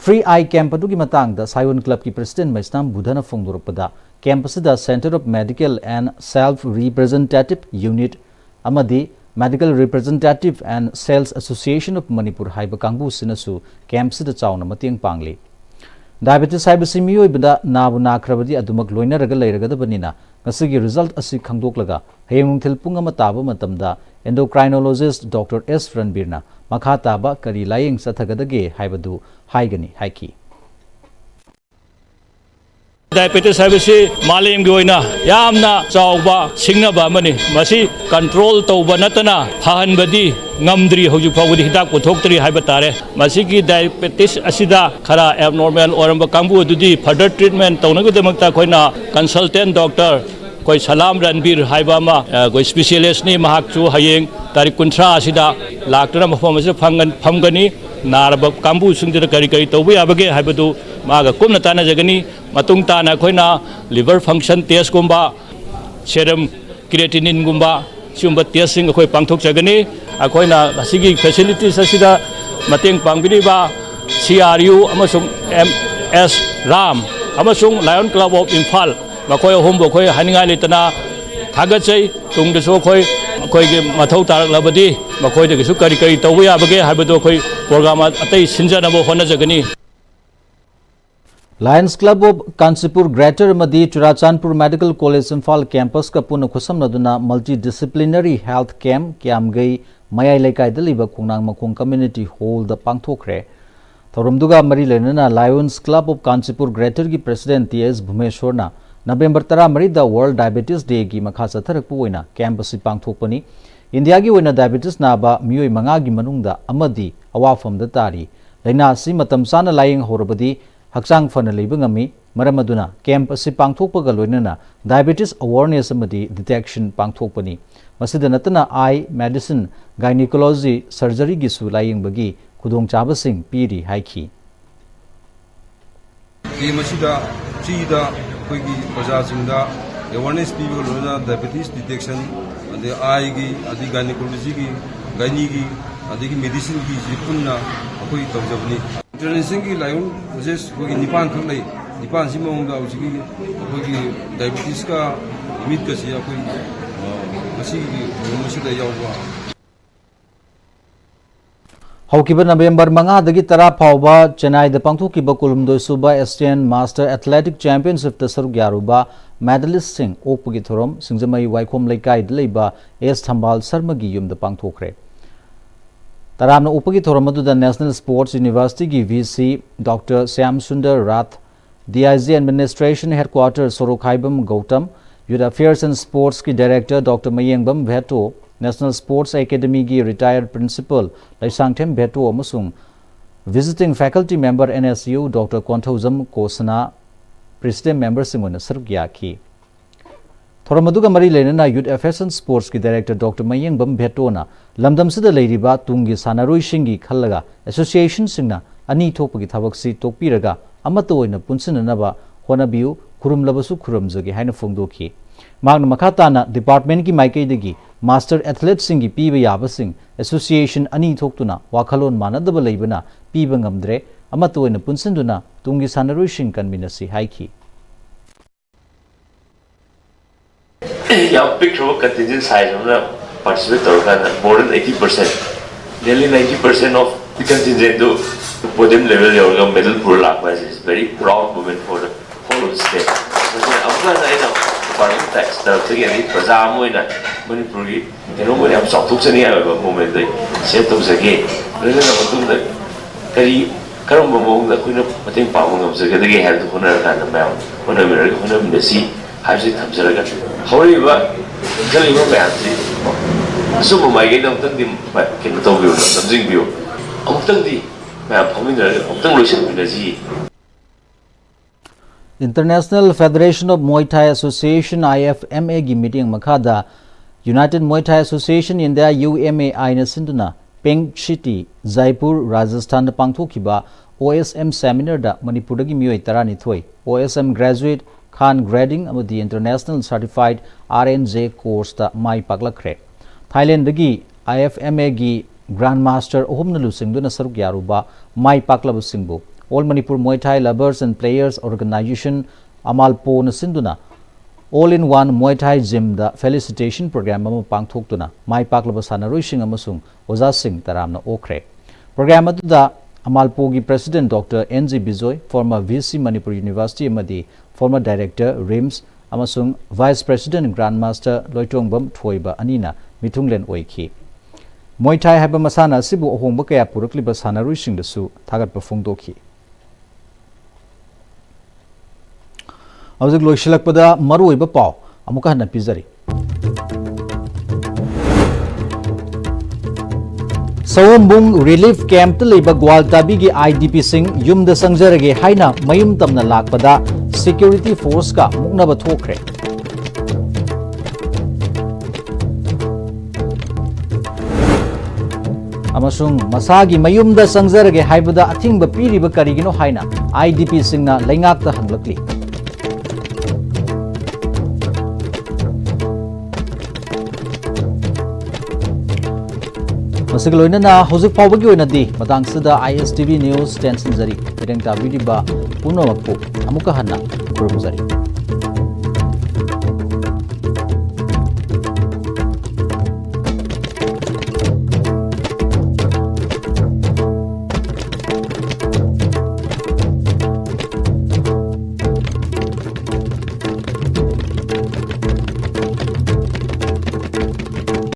Free eye camp ꯑꯗꯨꯒꯤ ꯃꯇꯥꯡꯗ ꯁꯥꯌꯣꯟ ꯀ꯭ꯂꯕꯀꯤ ꯄ꯭ꯔꯁꯤꯗꯦꯟ ꯃꯩꯁꯅꯥꯝ ꯕꯨꯙꯅ ꯐꯣꯡꯗꯣꯔꯛꯄꯗ, ꯀꯦꯝꯞ ꯑꯁꯤꯗ Centre of Medical and Self Representative Unit ꯑꯃꯗꯤ Medical Representative and Sales Association of Manipur ꯍꯥꯏꯕ ꯀꯥꯡꯕꯨꯁꯤꯅꯁꯨ ꯀꯦꯝꯞꯁꯤꯗ ꯆꯥꯎꯅ ꯃꯇꯦꯡ ꯄꯥꯡꯂꯤ꯫ ꯗꯥꯏꯕꯦꯇꯤꯁ ꯍꯥꯏꯕꯁꯤ ꯃꯤꯑꯣꯏꯕꯗ ꯅꯥꯕꯨ ꯅꯥꯈ꯭ꯔꯕꯗꯤ ꯑꯗꯨꯃꯛ ꯂꯣꯏꯅꯔꯒ ꯂꯩꯔꯒꯗꯕꯅꯤꯅ, ꯉꯁꯤꯒꯤ ꯔꯤꯖꯜꯠ ꯑꯁꯤ ꯈꯪꯗꯣꯛꯂꯒ ꯍꯌꯦꯡ ꯅꯨꯡꯊꯤꯜ ꯄꯨꯡ ꯑꯃ ꯇꯥꯕ ꯃꯇꯝꯗ endocrinologist Doctor S ꯔꯟꯕꯤꯔꯅ ꯃꯈꯥ ꯇꯥꯕ ꯀꯔꯤ ꯂꯥꯌꯦꯡ ꯆꯠꯊꯒꯗꯒꯦ ꯍꯥꯏꯕꯗꯨ ꯍꯥꯏꯒꯅꯤ ꯍꯥꯏꯈꯤ꯫ ꯗꯥꯏꯕꯦꯇꯤꯁ ꯍꯥꯏꯕꯁꯤ ꯃꯥꯂꯦꯝꯒꯤ ꯑꯣꯏꯅ ꯌꯥꯝꯅ ꯆꯥꯎꯕ ꯁꯤꯡꯅꯕ ꯑꯃꯅꯤ꯫ ꯃꯁꯤ ꯀꯟꯇ꯭ꯔꯣꯜ ꯇꯧꯕ ꯅꯠꯇꯅ ꯐꯍꯟꯕꯗꯤ ꯉꯝꯗ꯭ꯔꯤ, ꯍꯧꯖꯤꯛ ꯐꯥꯎꯕꯗꯤ ꯍꯤꯗꯥꯛ ꯄꯨꯊꯣꯛꯇ꯭ꯔꯤ ꯍꯥꯏꯕ ꯇꯥꯔꯦ꯫ ꯃꯁꯤꯒꯤ ꯗꯥꯏꯕꯦꯇꯤꯁ ꯑꯁꯤꯗ ꯈꯔ ꯑꯦꯕꯅꯣꯔꯃꯦꯜ ꯑꯣꯏꯔꯝꯕ ꯀꯥꯡꯕꯨ ꯑꯗꯨꯗꯤ further treatment ꯇꯧꯅꯕꯒꯤꯗꯃꯛꯇ ꯑꯩꯈꯣꯏꯅ consultant doctor ꯑꯩꯈꯣꯏ ꯁꯂꯥꯝ ꯔꯟꯕꯤꯔ ꯍꯥꯏꯕ ꯑꯃ, ꯑ, ꯑꯩꯈꯣꯏ ꯁ꯭ꯄꯤꯁꯦꯂꯤꯁꯅꯤ꯫ ꯃꯍꯥꯛꯁꯨ ꯍꯌꯦꯡ ꯇꯥꯔꯤꯛ ꯀꯨꯟꯊ꯭ꯔꯥ ꯑꯁꯤꯗ ꯂꯥꯛꯇꯨꯅ ꯃꯐꯝ ꯑꯁꯤꯗ ꯐꯪꯒꯟ-, ꯐꯝꯒꯅꯤ꯫ ꯅꯥꯔꯕ ꯀꯥꯡꯕꯨꯁꯤꯡꯗꯨꯗ ꯀꯔꯤ ꯀꯔꯤ ꯇꯧꯕ ꯌꯥꯕꯒꯦ ꯍꯥꯏꯕꯗꯨ ꯃꯥꯒ ꯀꯨꯞꯅ ꯇꯥꯟꯅꯖꯒꯅꯤ꯫ ꯃꯇꯨꯡ ꯇꯥꯅ ꯑꯩꯈꯣꯏꯅ liver function testꯀꯨꯝꯕ, serum creatininegꯨꯝꯕ, ꯁꯤꯒꯨꯝꯕ testꯁꯤꯡ ꯑꯩꯈꯣꯏ ꯄꯥꯡꯊꯣꯛꯆꯒꯅꯤ꯫ ꯑꯩꯈꯣꯏꯅ ꯉꯁꯤꯒꯤ facilities ꯑꯁꯤꯗ ꯃꯇꯦꯡ ꯄꯥꯡꯕꯤꯔꯤꯕ C R U ꯑꯃꯁꯨꯡ M S RAM ꯑꯃꯁꯨꯡ Lion Club of Imphal, ꯃꯈꯣꯏ ꯑꯍꯨꯝꯕꯨ ꯑꯩꯈꯣꯏ ꯍꯥꯏꯅꯤꯡꯉꯥꯏ ꯂꯩꯇꯅ ꯊꯥꯒꯠꯆꯩ꯫ ꯇꯨꯡꯗꯁꯨ ꯑꯩꯈꯣꯏ, ꯑꯩꯈꯣꯏꯒꯤ ꯃꯊꯧ ꯇꯥꯔꯛꯂꯕꯗꯤ ꯃꯈꯣꯏꯗꯒꯤꯁꯨ ꯀꯔꯤ ꯀꯔꯤ ꯇꯧꯕ ꯌꯥꯕꯒꯦ ꯍꯥꯏꯕꯗꯨ ꯑꯩꯈꯣꯏ program ꯑꯇꯩ ꯁꯤꯟꯖꯅꯕ ꯍꯣꯠꯅꯖꯒꯅꯤ꯫ Lions Club of Kanchipur Greater ꯑꯃꯗꯤ ꯆꯨꯔꯥꯆꯥꯟꯄꯨꯔ Medical College Imphal campusꯀ ꯄꯨꯟꯅ ꯈꯨꯠꯁꯝꯅꯗꯨꯅ multidisciplinary health camp ꯀ꯭ꯌꯥꯝꯒꯩ ꯃꯌꯥꯏ ꯂꯩꯀꯥꯏꯗ ꯂꯩꯕ ꯈꯣꯡꯅꯥꯡ ꯃꯈꯣꯡ community hallꯗ ꯄꯥꯡꯊꯣꯛꯈ꯭ꯔꯦ꯫ ꯊꯧꯔꯝꯗꯨꯒ ꯃꯔꯤ ꯂꯩꯅꯅ Lions Club of Kanchipur Greaterꯒꯤ President T S ꯚꯨꯃꯦꯁ꯭ꯋꯔꯅ November ꯇꯔꯥꯃꯔꯤꯗ World Diabetes Dayꯒꯤ ꯃꯈꯥ ꯆꯠꯊꯔꯛꯄ ꯑꯣꯏꯅ camp ꯑꯁꯤ ꯄꯥꯡꯊꯣꯛꯄꯅꯤ꯫ ꯏꯟꯗꯤꯌꯥꯒꯤ ꯑꯣꯏꯅ diabetes ꯅꯥꯕ ꯃꯤꯑꯣꯏ ꯃꯉꯥꯒꯤ ꯃꯅꯨꯡꯗ ꯑꯃꯗꯤ ꯑꯋꯥꯐꯝꯗ ꯇꯥꯔꯤ꯫ ꯂꯥꯏꯅꯥ ꯑꯁꯤ ꯃꯇꯝ ꯆꯥꯅ ꯂꯥꯌꯦꯡꯍꯧꯔꯕꯗꯤ ꯍꯛꯆꯥꯡ ꯐꯅ ꯂꯩꯕ ꯉꯝꯃꯤ꯫ ꯃꯔꯝ ꯑꯗꯨꯅ camp ꯑꯁꯤ ꯄꯥꯡꯊꯣꯛꯄꯒ ꯂꯣꯏꯅꯅ diabetes awareness ꯑꯃꯗꯤ detection ꯄꯥꯡꯊꯣꯛꯄꯅꯤ꯫ ꯃꯁꯤꯗ ꯅꯠꯇꯅ eye, medicine, gynecology, surgeryꯒꯤꯁꯨ ꯂꯥꯌꯦꯡꯕꯒꯤ ꯈꯨꯗꯣꯡꯆꯥꯕꯁꯤꯡ ꯄꯤꯔꯤ ꯍꯥꯏꯈꯤ꯫ Camp ꯑꯁꯤꯗ freeꯗ ꯑꯩꯈꯣꯏꯒꯤ ꯄ꯭ꯔꯖꯥꯁꯤꯡꯗ awareness ꯄꯤꯕꯒ ꯂꯣꯏꯅꯅ diabetes detection, ꯑꯗꯩ eyeꯒꯤ, ꯑꯗꯩ gynecologyꯒꯤ, gyneicꯒꯤ, ꯑꯗꯒꯤ medicineꯒꯤꯁꯤ ꯄꯨꯟꯅ ꯑꯩꯈꯣꯏ ꯇꯧꯖꯕꯅꯤ꯫ Internationalꯒꯤ Lion Colleges ꯑꯩꯈꯣꯏꯒꯤ ꯅꯤꯄꯥꯟꯈꯛ ꯂꯩ꯫ ꯅꯤꯄꯥꯟꯁꯤ ꯃꯑꯣꯡꯗ ꯍꯧꯖꯤꯛꯀꯤ ꯑꯩꯈꯣꯏꯒꯤ diabetesꯀ ꯃꯤꯠꯀꯁꯤ ꯑꯩꯈꯣꯏ, ꯑ, ꯉꯁꯤꯒꯤ ꯊꯧꯔꯝ ꯑꯁꯤꯗ ꯌꯥꯎꯕ꯫ ꯍꯧꯈꯤꯕ November ꯃꯉꯥꯗꯒꯤ ꯇꯔꯥ ꯐꯥꯎꯕ ꯆꯦꯟꯅꯥꯏꯗ ꯄꯥꯡꯊꯣꯛꯈꯤꯕ ꯀꯨꯟꯍꯨꯝꯗꯣꯏ ꯁꯨꯕ Asian Master Athletic Championshipꯇ ꯁꯔꯨꯛ ꯌꯥꯔꯨꯕ medalistꯁꯤꯡ ꯑꯣꯛꯄꯒꯤ ꯊꯧꯔꯝ ꯁꯤꯡꯖꯃꯩ ꯋꯥꯏꯈꯣꯝ ꯂꯩꯀꯥꯏꯗ ꯂꯩꯕ ꯑꯦꯁ ꯊꯝꯕꯥꯜ ꯁꯔꯃꯒꯤ ꯌꯨꯝꯗ ꯄꯥꯡꯊꯣꯛꯈ꯭ꯔꯦ꯫ ꯇꯔꯥꯝꯅ ꯑꯣꯛꯄꯒꯤ ꯊꯧꯔꯝ ꯑꯗꯨꯗ National Sports Universityꯒꯤ V C Doctor Shyam Sundar Rath, D I G Administration Headquarter Sorokhaibam Gautam, Youth Affairs and Sportsꯀꯤ Director Doctor Mayengbam ꯚꯦꯇꯣ, National Sports Academyꯒꯤ retired Principal Leishangthem ꯚꯦꯇꯣ ꯑꯃꯁꯨꯡ Visiting Faculty Member N S U Doctor Konthoujam ꯀꯣꯁꯅꯥ, President Memberꯁꯤꯡ ꯑꯣꯏꯅ ꯁꯔꯨꯛ ꯌꯥꯈꯤ꯫ ꯊꯧꯔꯝ ꯑꯗꯨꯒ ꯃꯔꯤ ꯂꯩꯅꯅ Youth Affairs and Sportsꯀꯤ Director Doctor ꯃꯌꯦꯡꯕꯝ ꯚꯦꯇꯣꯅ ꯂꯝꯗꯝꯁꯤꯗ ꯂꯩꯔꯤꯕ ꯇꯨꯡꯒꯤ ꯁꯥꯟꯅꯔꯣꯏꯁꯤꯡꯒꯤ ꯈꯜꯂꯒ associationꯁꯤꯡꯅ ꯑꯅꯤ ꯊꯣꯛꯄꯒꯤ ꯊꯕꯛꯁꯤ ꯇꯣꯛꯄꯤꯔꯒ ꯑꯃꯠꯇ ꯑꯣꯏꯅ ꯄꯨꯟꯁꯤꯟꯅꯅꯕ ꯍꯣꯠꯅꯕꯤꯌꯨ, ꯈꯨꯔꯨꯝꯂꯕꯁꯨ ꯈꯨꯔꯨꯝꯖꯒꯦ ꯍꯥꯏꯅ ꯐꯣꯡꯗꯣꯛꯈꯤ꯫ ꯃꯍꯥꯛꯅ ꯃꯈꯥ ꯇꯥꯅ departmentꯀꯤ ꯃꯥꯏꯀꯩꯗꯒꯤ master athleteꯁꯤꯡꯒꯤ ꯄꯤꯕ ꯌꯥꯕꯁꯤꯡ association ꯑꯅꯤ ꯊꯣꯛꯇꯨꯅ ꯋꯥꯈꯜꯂꯣꯟ ꯃꯥꯟꯅꯗꯕ ꯂꯩꯕꯅ ꯄꯤꯕ ꯉꯝꯗ꯭ꯔꯦ, ꯑꯃꯠꯇ ꯑꯣꯏꯅ ꯄꯨꯟꯁꯤꯟꯗꯨꯅ ꯇꯨꯡꯒꯤ ꯁꯥꯟꯅꯔꯣꯏꯁꯤꯡ ꯀꯟꯃꯤꯟꯅꯁꯤ ꯍꯥꯏꯈꯤ꯫ ꯌꯥꯝ ꯄꯤꯛꯈ꯭ꯔꯕ contingent size ꯑꯃꯅ participate ꯇꯧꯔꯀꯥꯟꯗ more than eighty percent, nearly ninety percent of the contingentꯗꯨ podium level ꯌꯧꯔꯒ medal ꯄꯨꯔ ꯂꯥꯛꯄ ꯍꯥꯏꯁꯦ is very proud moment for the whole of the state꯫ ꯃꯁꯤ ꯑꯃꯨꯛꯀ ꯍꯟꯅ ꯑꯩꯅ department ꯇꯔꯞꯇꯒꯤ ꯑꯗꯒꯤ ꯄ꯭ꯔꯖꯥ ꯑꯃ ꯑꯣꯏꯅ ꯃꯅꯤꯄꯨꯔꯒꯤ ꯀꯩꯅꯣꯝ ꯑꯣꯏꯅ ꯌꯥꯝ ꯆꯥꯎꯊꯣꯛꯆꯅꯤꯡꯉꯥꯏ ꯑꯣꯏꯕ momentꯗ ꯑꯩ share ꯇꯧꯖꯒꯦ꯫ ꯂꯣꯏꯅꯅ ꯃꯇꯨꯡꯗ ꯀꯔꯤ, ꯀꯔꯝꯕ ꯃꯑꯣꯡꯗ ꯑꯩꯈꯣꯏꯅ ꯃꯇꯦꯡ ꯄꯥꯡꯕ ꯉꯝꯖꯒꯗꯒꯦ ꯍꯥꯏꯕꯗꯨ ꯍꯣꯠꯅꯔꯀꯥꯟꯗ ꯃꯌꯥꯝ ꯍꯣꯠꯅꯃꯤꯟꯅꯔꯒ ꯍꯣꯠꯅꯃꯤꯟꯅꯁꯤ ꯍꯥꯏꯕꯁꯤ ꯊꯝꯖꯔꯒ, ꯍꯧꯔꯛꯏꯕ ꯏꯟꯈꯠꯂꯛꯏꯕ ꯃꯌꯥꯝꯁꯤ ꯑꯆꯨꯝꯕ ꯃꯥꯏꯀꯩꯗ ꯑꯃꯨꯛꯇꯪꯗꯤ ꯀꯩꯅꯣ ꯇꯧꯕꯤꯌꯨ, ꯂꯝꯖꯤꯡꯕꯤꯌꯨ꯫ ꯑꯃꯨꯛꯇꯪꯗꯤ ꯃꯌꯥꯝ ꯐꯝꯃꯤꯟꯅꯔꯒ ꯑꯃꯨꯛꯇꯪ ꯂꯣꯏꯁꯤꯟꯃꯤꯟꯅꯁꯤ꯫ International Federation of Muay Thai Association, IFMAꯒꯤ ꯃꯤꯠꯌꯦꯡ ꯃꯈꯥꯗ United Muay Thai Association India, UMAIꯅ ꯁꯤꯟꯗꯨꯅ Pink City, Jaipur, Rajasthanꯗ ꯄꯥꯡꯊꯣꯛꯈꯤꯕ OSM seminarꯗ ꯃꯅꯤꯄꯨꯔꯗꯒꯤ ꯃꯤꯑꯣꯏ ꯇꯔꯥꯅꯤꯊꯣꯏ OSM graduate, Khan grading ꯑꯃꯗꯤ International Certified RNJ courseꯇ ꯃꯥꯏ ꯄꯥꯛꯂꯛꯈ꯭ꯔꯦ꯫ ꯊꯥꯏꯂꯦꯟꯗꯒꯤ IFMAꯒꯤ Grandmaster ꯑꯍꯨꯝꯅ ꯂꯨꯆꯤꯡꯗꯨꯅ ꯁꯔꯨꯛ ꯌꯥꯔꯨꯕ ꯃꯥꯏ ꯄꯥꯛꯂꯕꯁꯤꯡꯕꯨ All Manipur Muay Thai Lovers and Players Organization, AMALPOꯅ ꯁꯤꯟꯗꯨꯅ All in One Muay Thai Gymꯗ felicitation program ꯑꯃ ꯄꯥꯡꯊꯣꯛꯇꯨꯅ ꯃꯥꯏ ꯄꯥꯛꯂꯕ ꯁꯥꯟꯅꯔꯣꯏꯁꯤꯡ ꯑꯃꯁꯨꯡ ꯑꯣꯖꯥꯁꯤꯡ ꯇꯔꯥꯝꯅ ꯑꯣꯛꯈ꯭ꯔꯦ꯫ Program ꯑꯗꯨꯗ AMALPOꯒꯤ President Doctor N G Bijoy, former VC Manipur University ꯑꯃꯗꯤ former Director, RIMS, ꯑꯃꯁꯨꯡ Vice President Grandmaster ꯂꯣꯏꯇꯣꯡꯕꯝ ꯊꯣꯏꯕ ꯑꯅꯤꯅ ꯃꯤꯊꯨꯡꯂꯦꯟ ꯑꯣꯏꯈꯤ꯫ Muay Thai ꯍꯥꯏꯕ ꯃꯁꯥꯟꯅ ꯑꯁꯤꯕꯨ ꯑꯍꯣꯡꯕ ꯀꯌꯥ ꯄꯨꯔꯛꯂꯤꯕ ꯁꯥꯟꯅꯔꯣꯏꯁꯤꯡꯗꯁꯨ ꯊꯥꯒꯠꯄ ꯐꯣꯡꯗꯣꯛꯈꯤ꯫ ꯍꯧꯖꯤꯛ ꯂꯣꯏꯁꯤꯜꯂꯛꯄꯗ ꯃꯔꯨꯑꯣꯏꯕ ꯄꯥꯎ ꯑꯃꯨꯛꯀ ꯍꯟꯅ ꯄꯤꯖꯔꯤ꯫ ꯁꯑꯣꯝꯕꯨꯡ relief campꯇ ꯂꯩꯕ ꯒ꯭ꯋꯥꯜꯇꯥꯕꯤꯒꯤ IDPꯁꯤꯡ ꯌꯨꯝꯗ ꯆꯪꯖꯔꯒꯦ ꯍꯥꯏꯅ ꯃꯌꯨꯝ ꯇꯝꯅ ꯂꯥꯛꯄꯗ security forceꯀ ꯃꯨꯛꯅꯕ ꯊꯣꯛꯈ꯭ꯔꯦ꯫ ꯑꯃꯁꯨꯡ ꯃꯁꯥꯒꯤ ꯃꯌꯨꯝꯗ ꯆꯪꯖꯔꯒꯦ ꯍꯥꯏꯕꯗ ꯑꯊꯤꯡꯕ ꯄꯤꯔꯤꯕ ꯀꯔꯤꯒꯤꯅꯣ ꯍꯥꯏꯅ IDPꯁꯤꯡꯅ ꯂꯩꯉꯥꯛꯇ ꯍꯪꯂꯛꯂꯤ꯫ ꯃꯁꯤꯒ ꯂꯣꯏꯅꯅ ꯍꯧꯖꯤꯛ ꯐꯥꯎꯕꯒꯤ ꯑꯣꯏꯅꯗꯤ ꯃꯇꯥꯡꯁꯤꯗ ISTV News ꯇꯦꯟꯁꯤꯟꯖꯔꯤ꯫ ꯃꯤꯠꯌꯦꯡ ꯇꯥꯕꯤꯔꯤꯕ ꯄꯨꯝꯅꯃꯛꯄꯨ ꯑꯃꯨꯛꯀ ꯍꯟꯅ ꯈꯨꯔꯨꯝꯖꯔꯤ꯫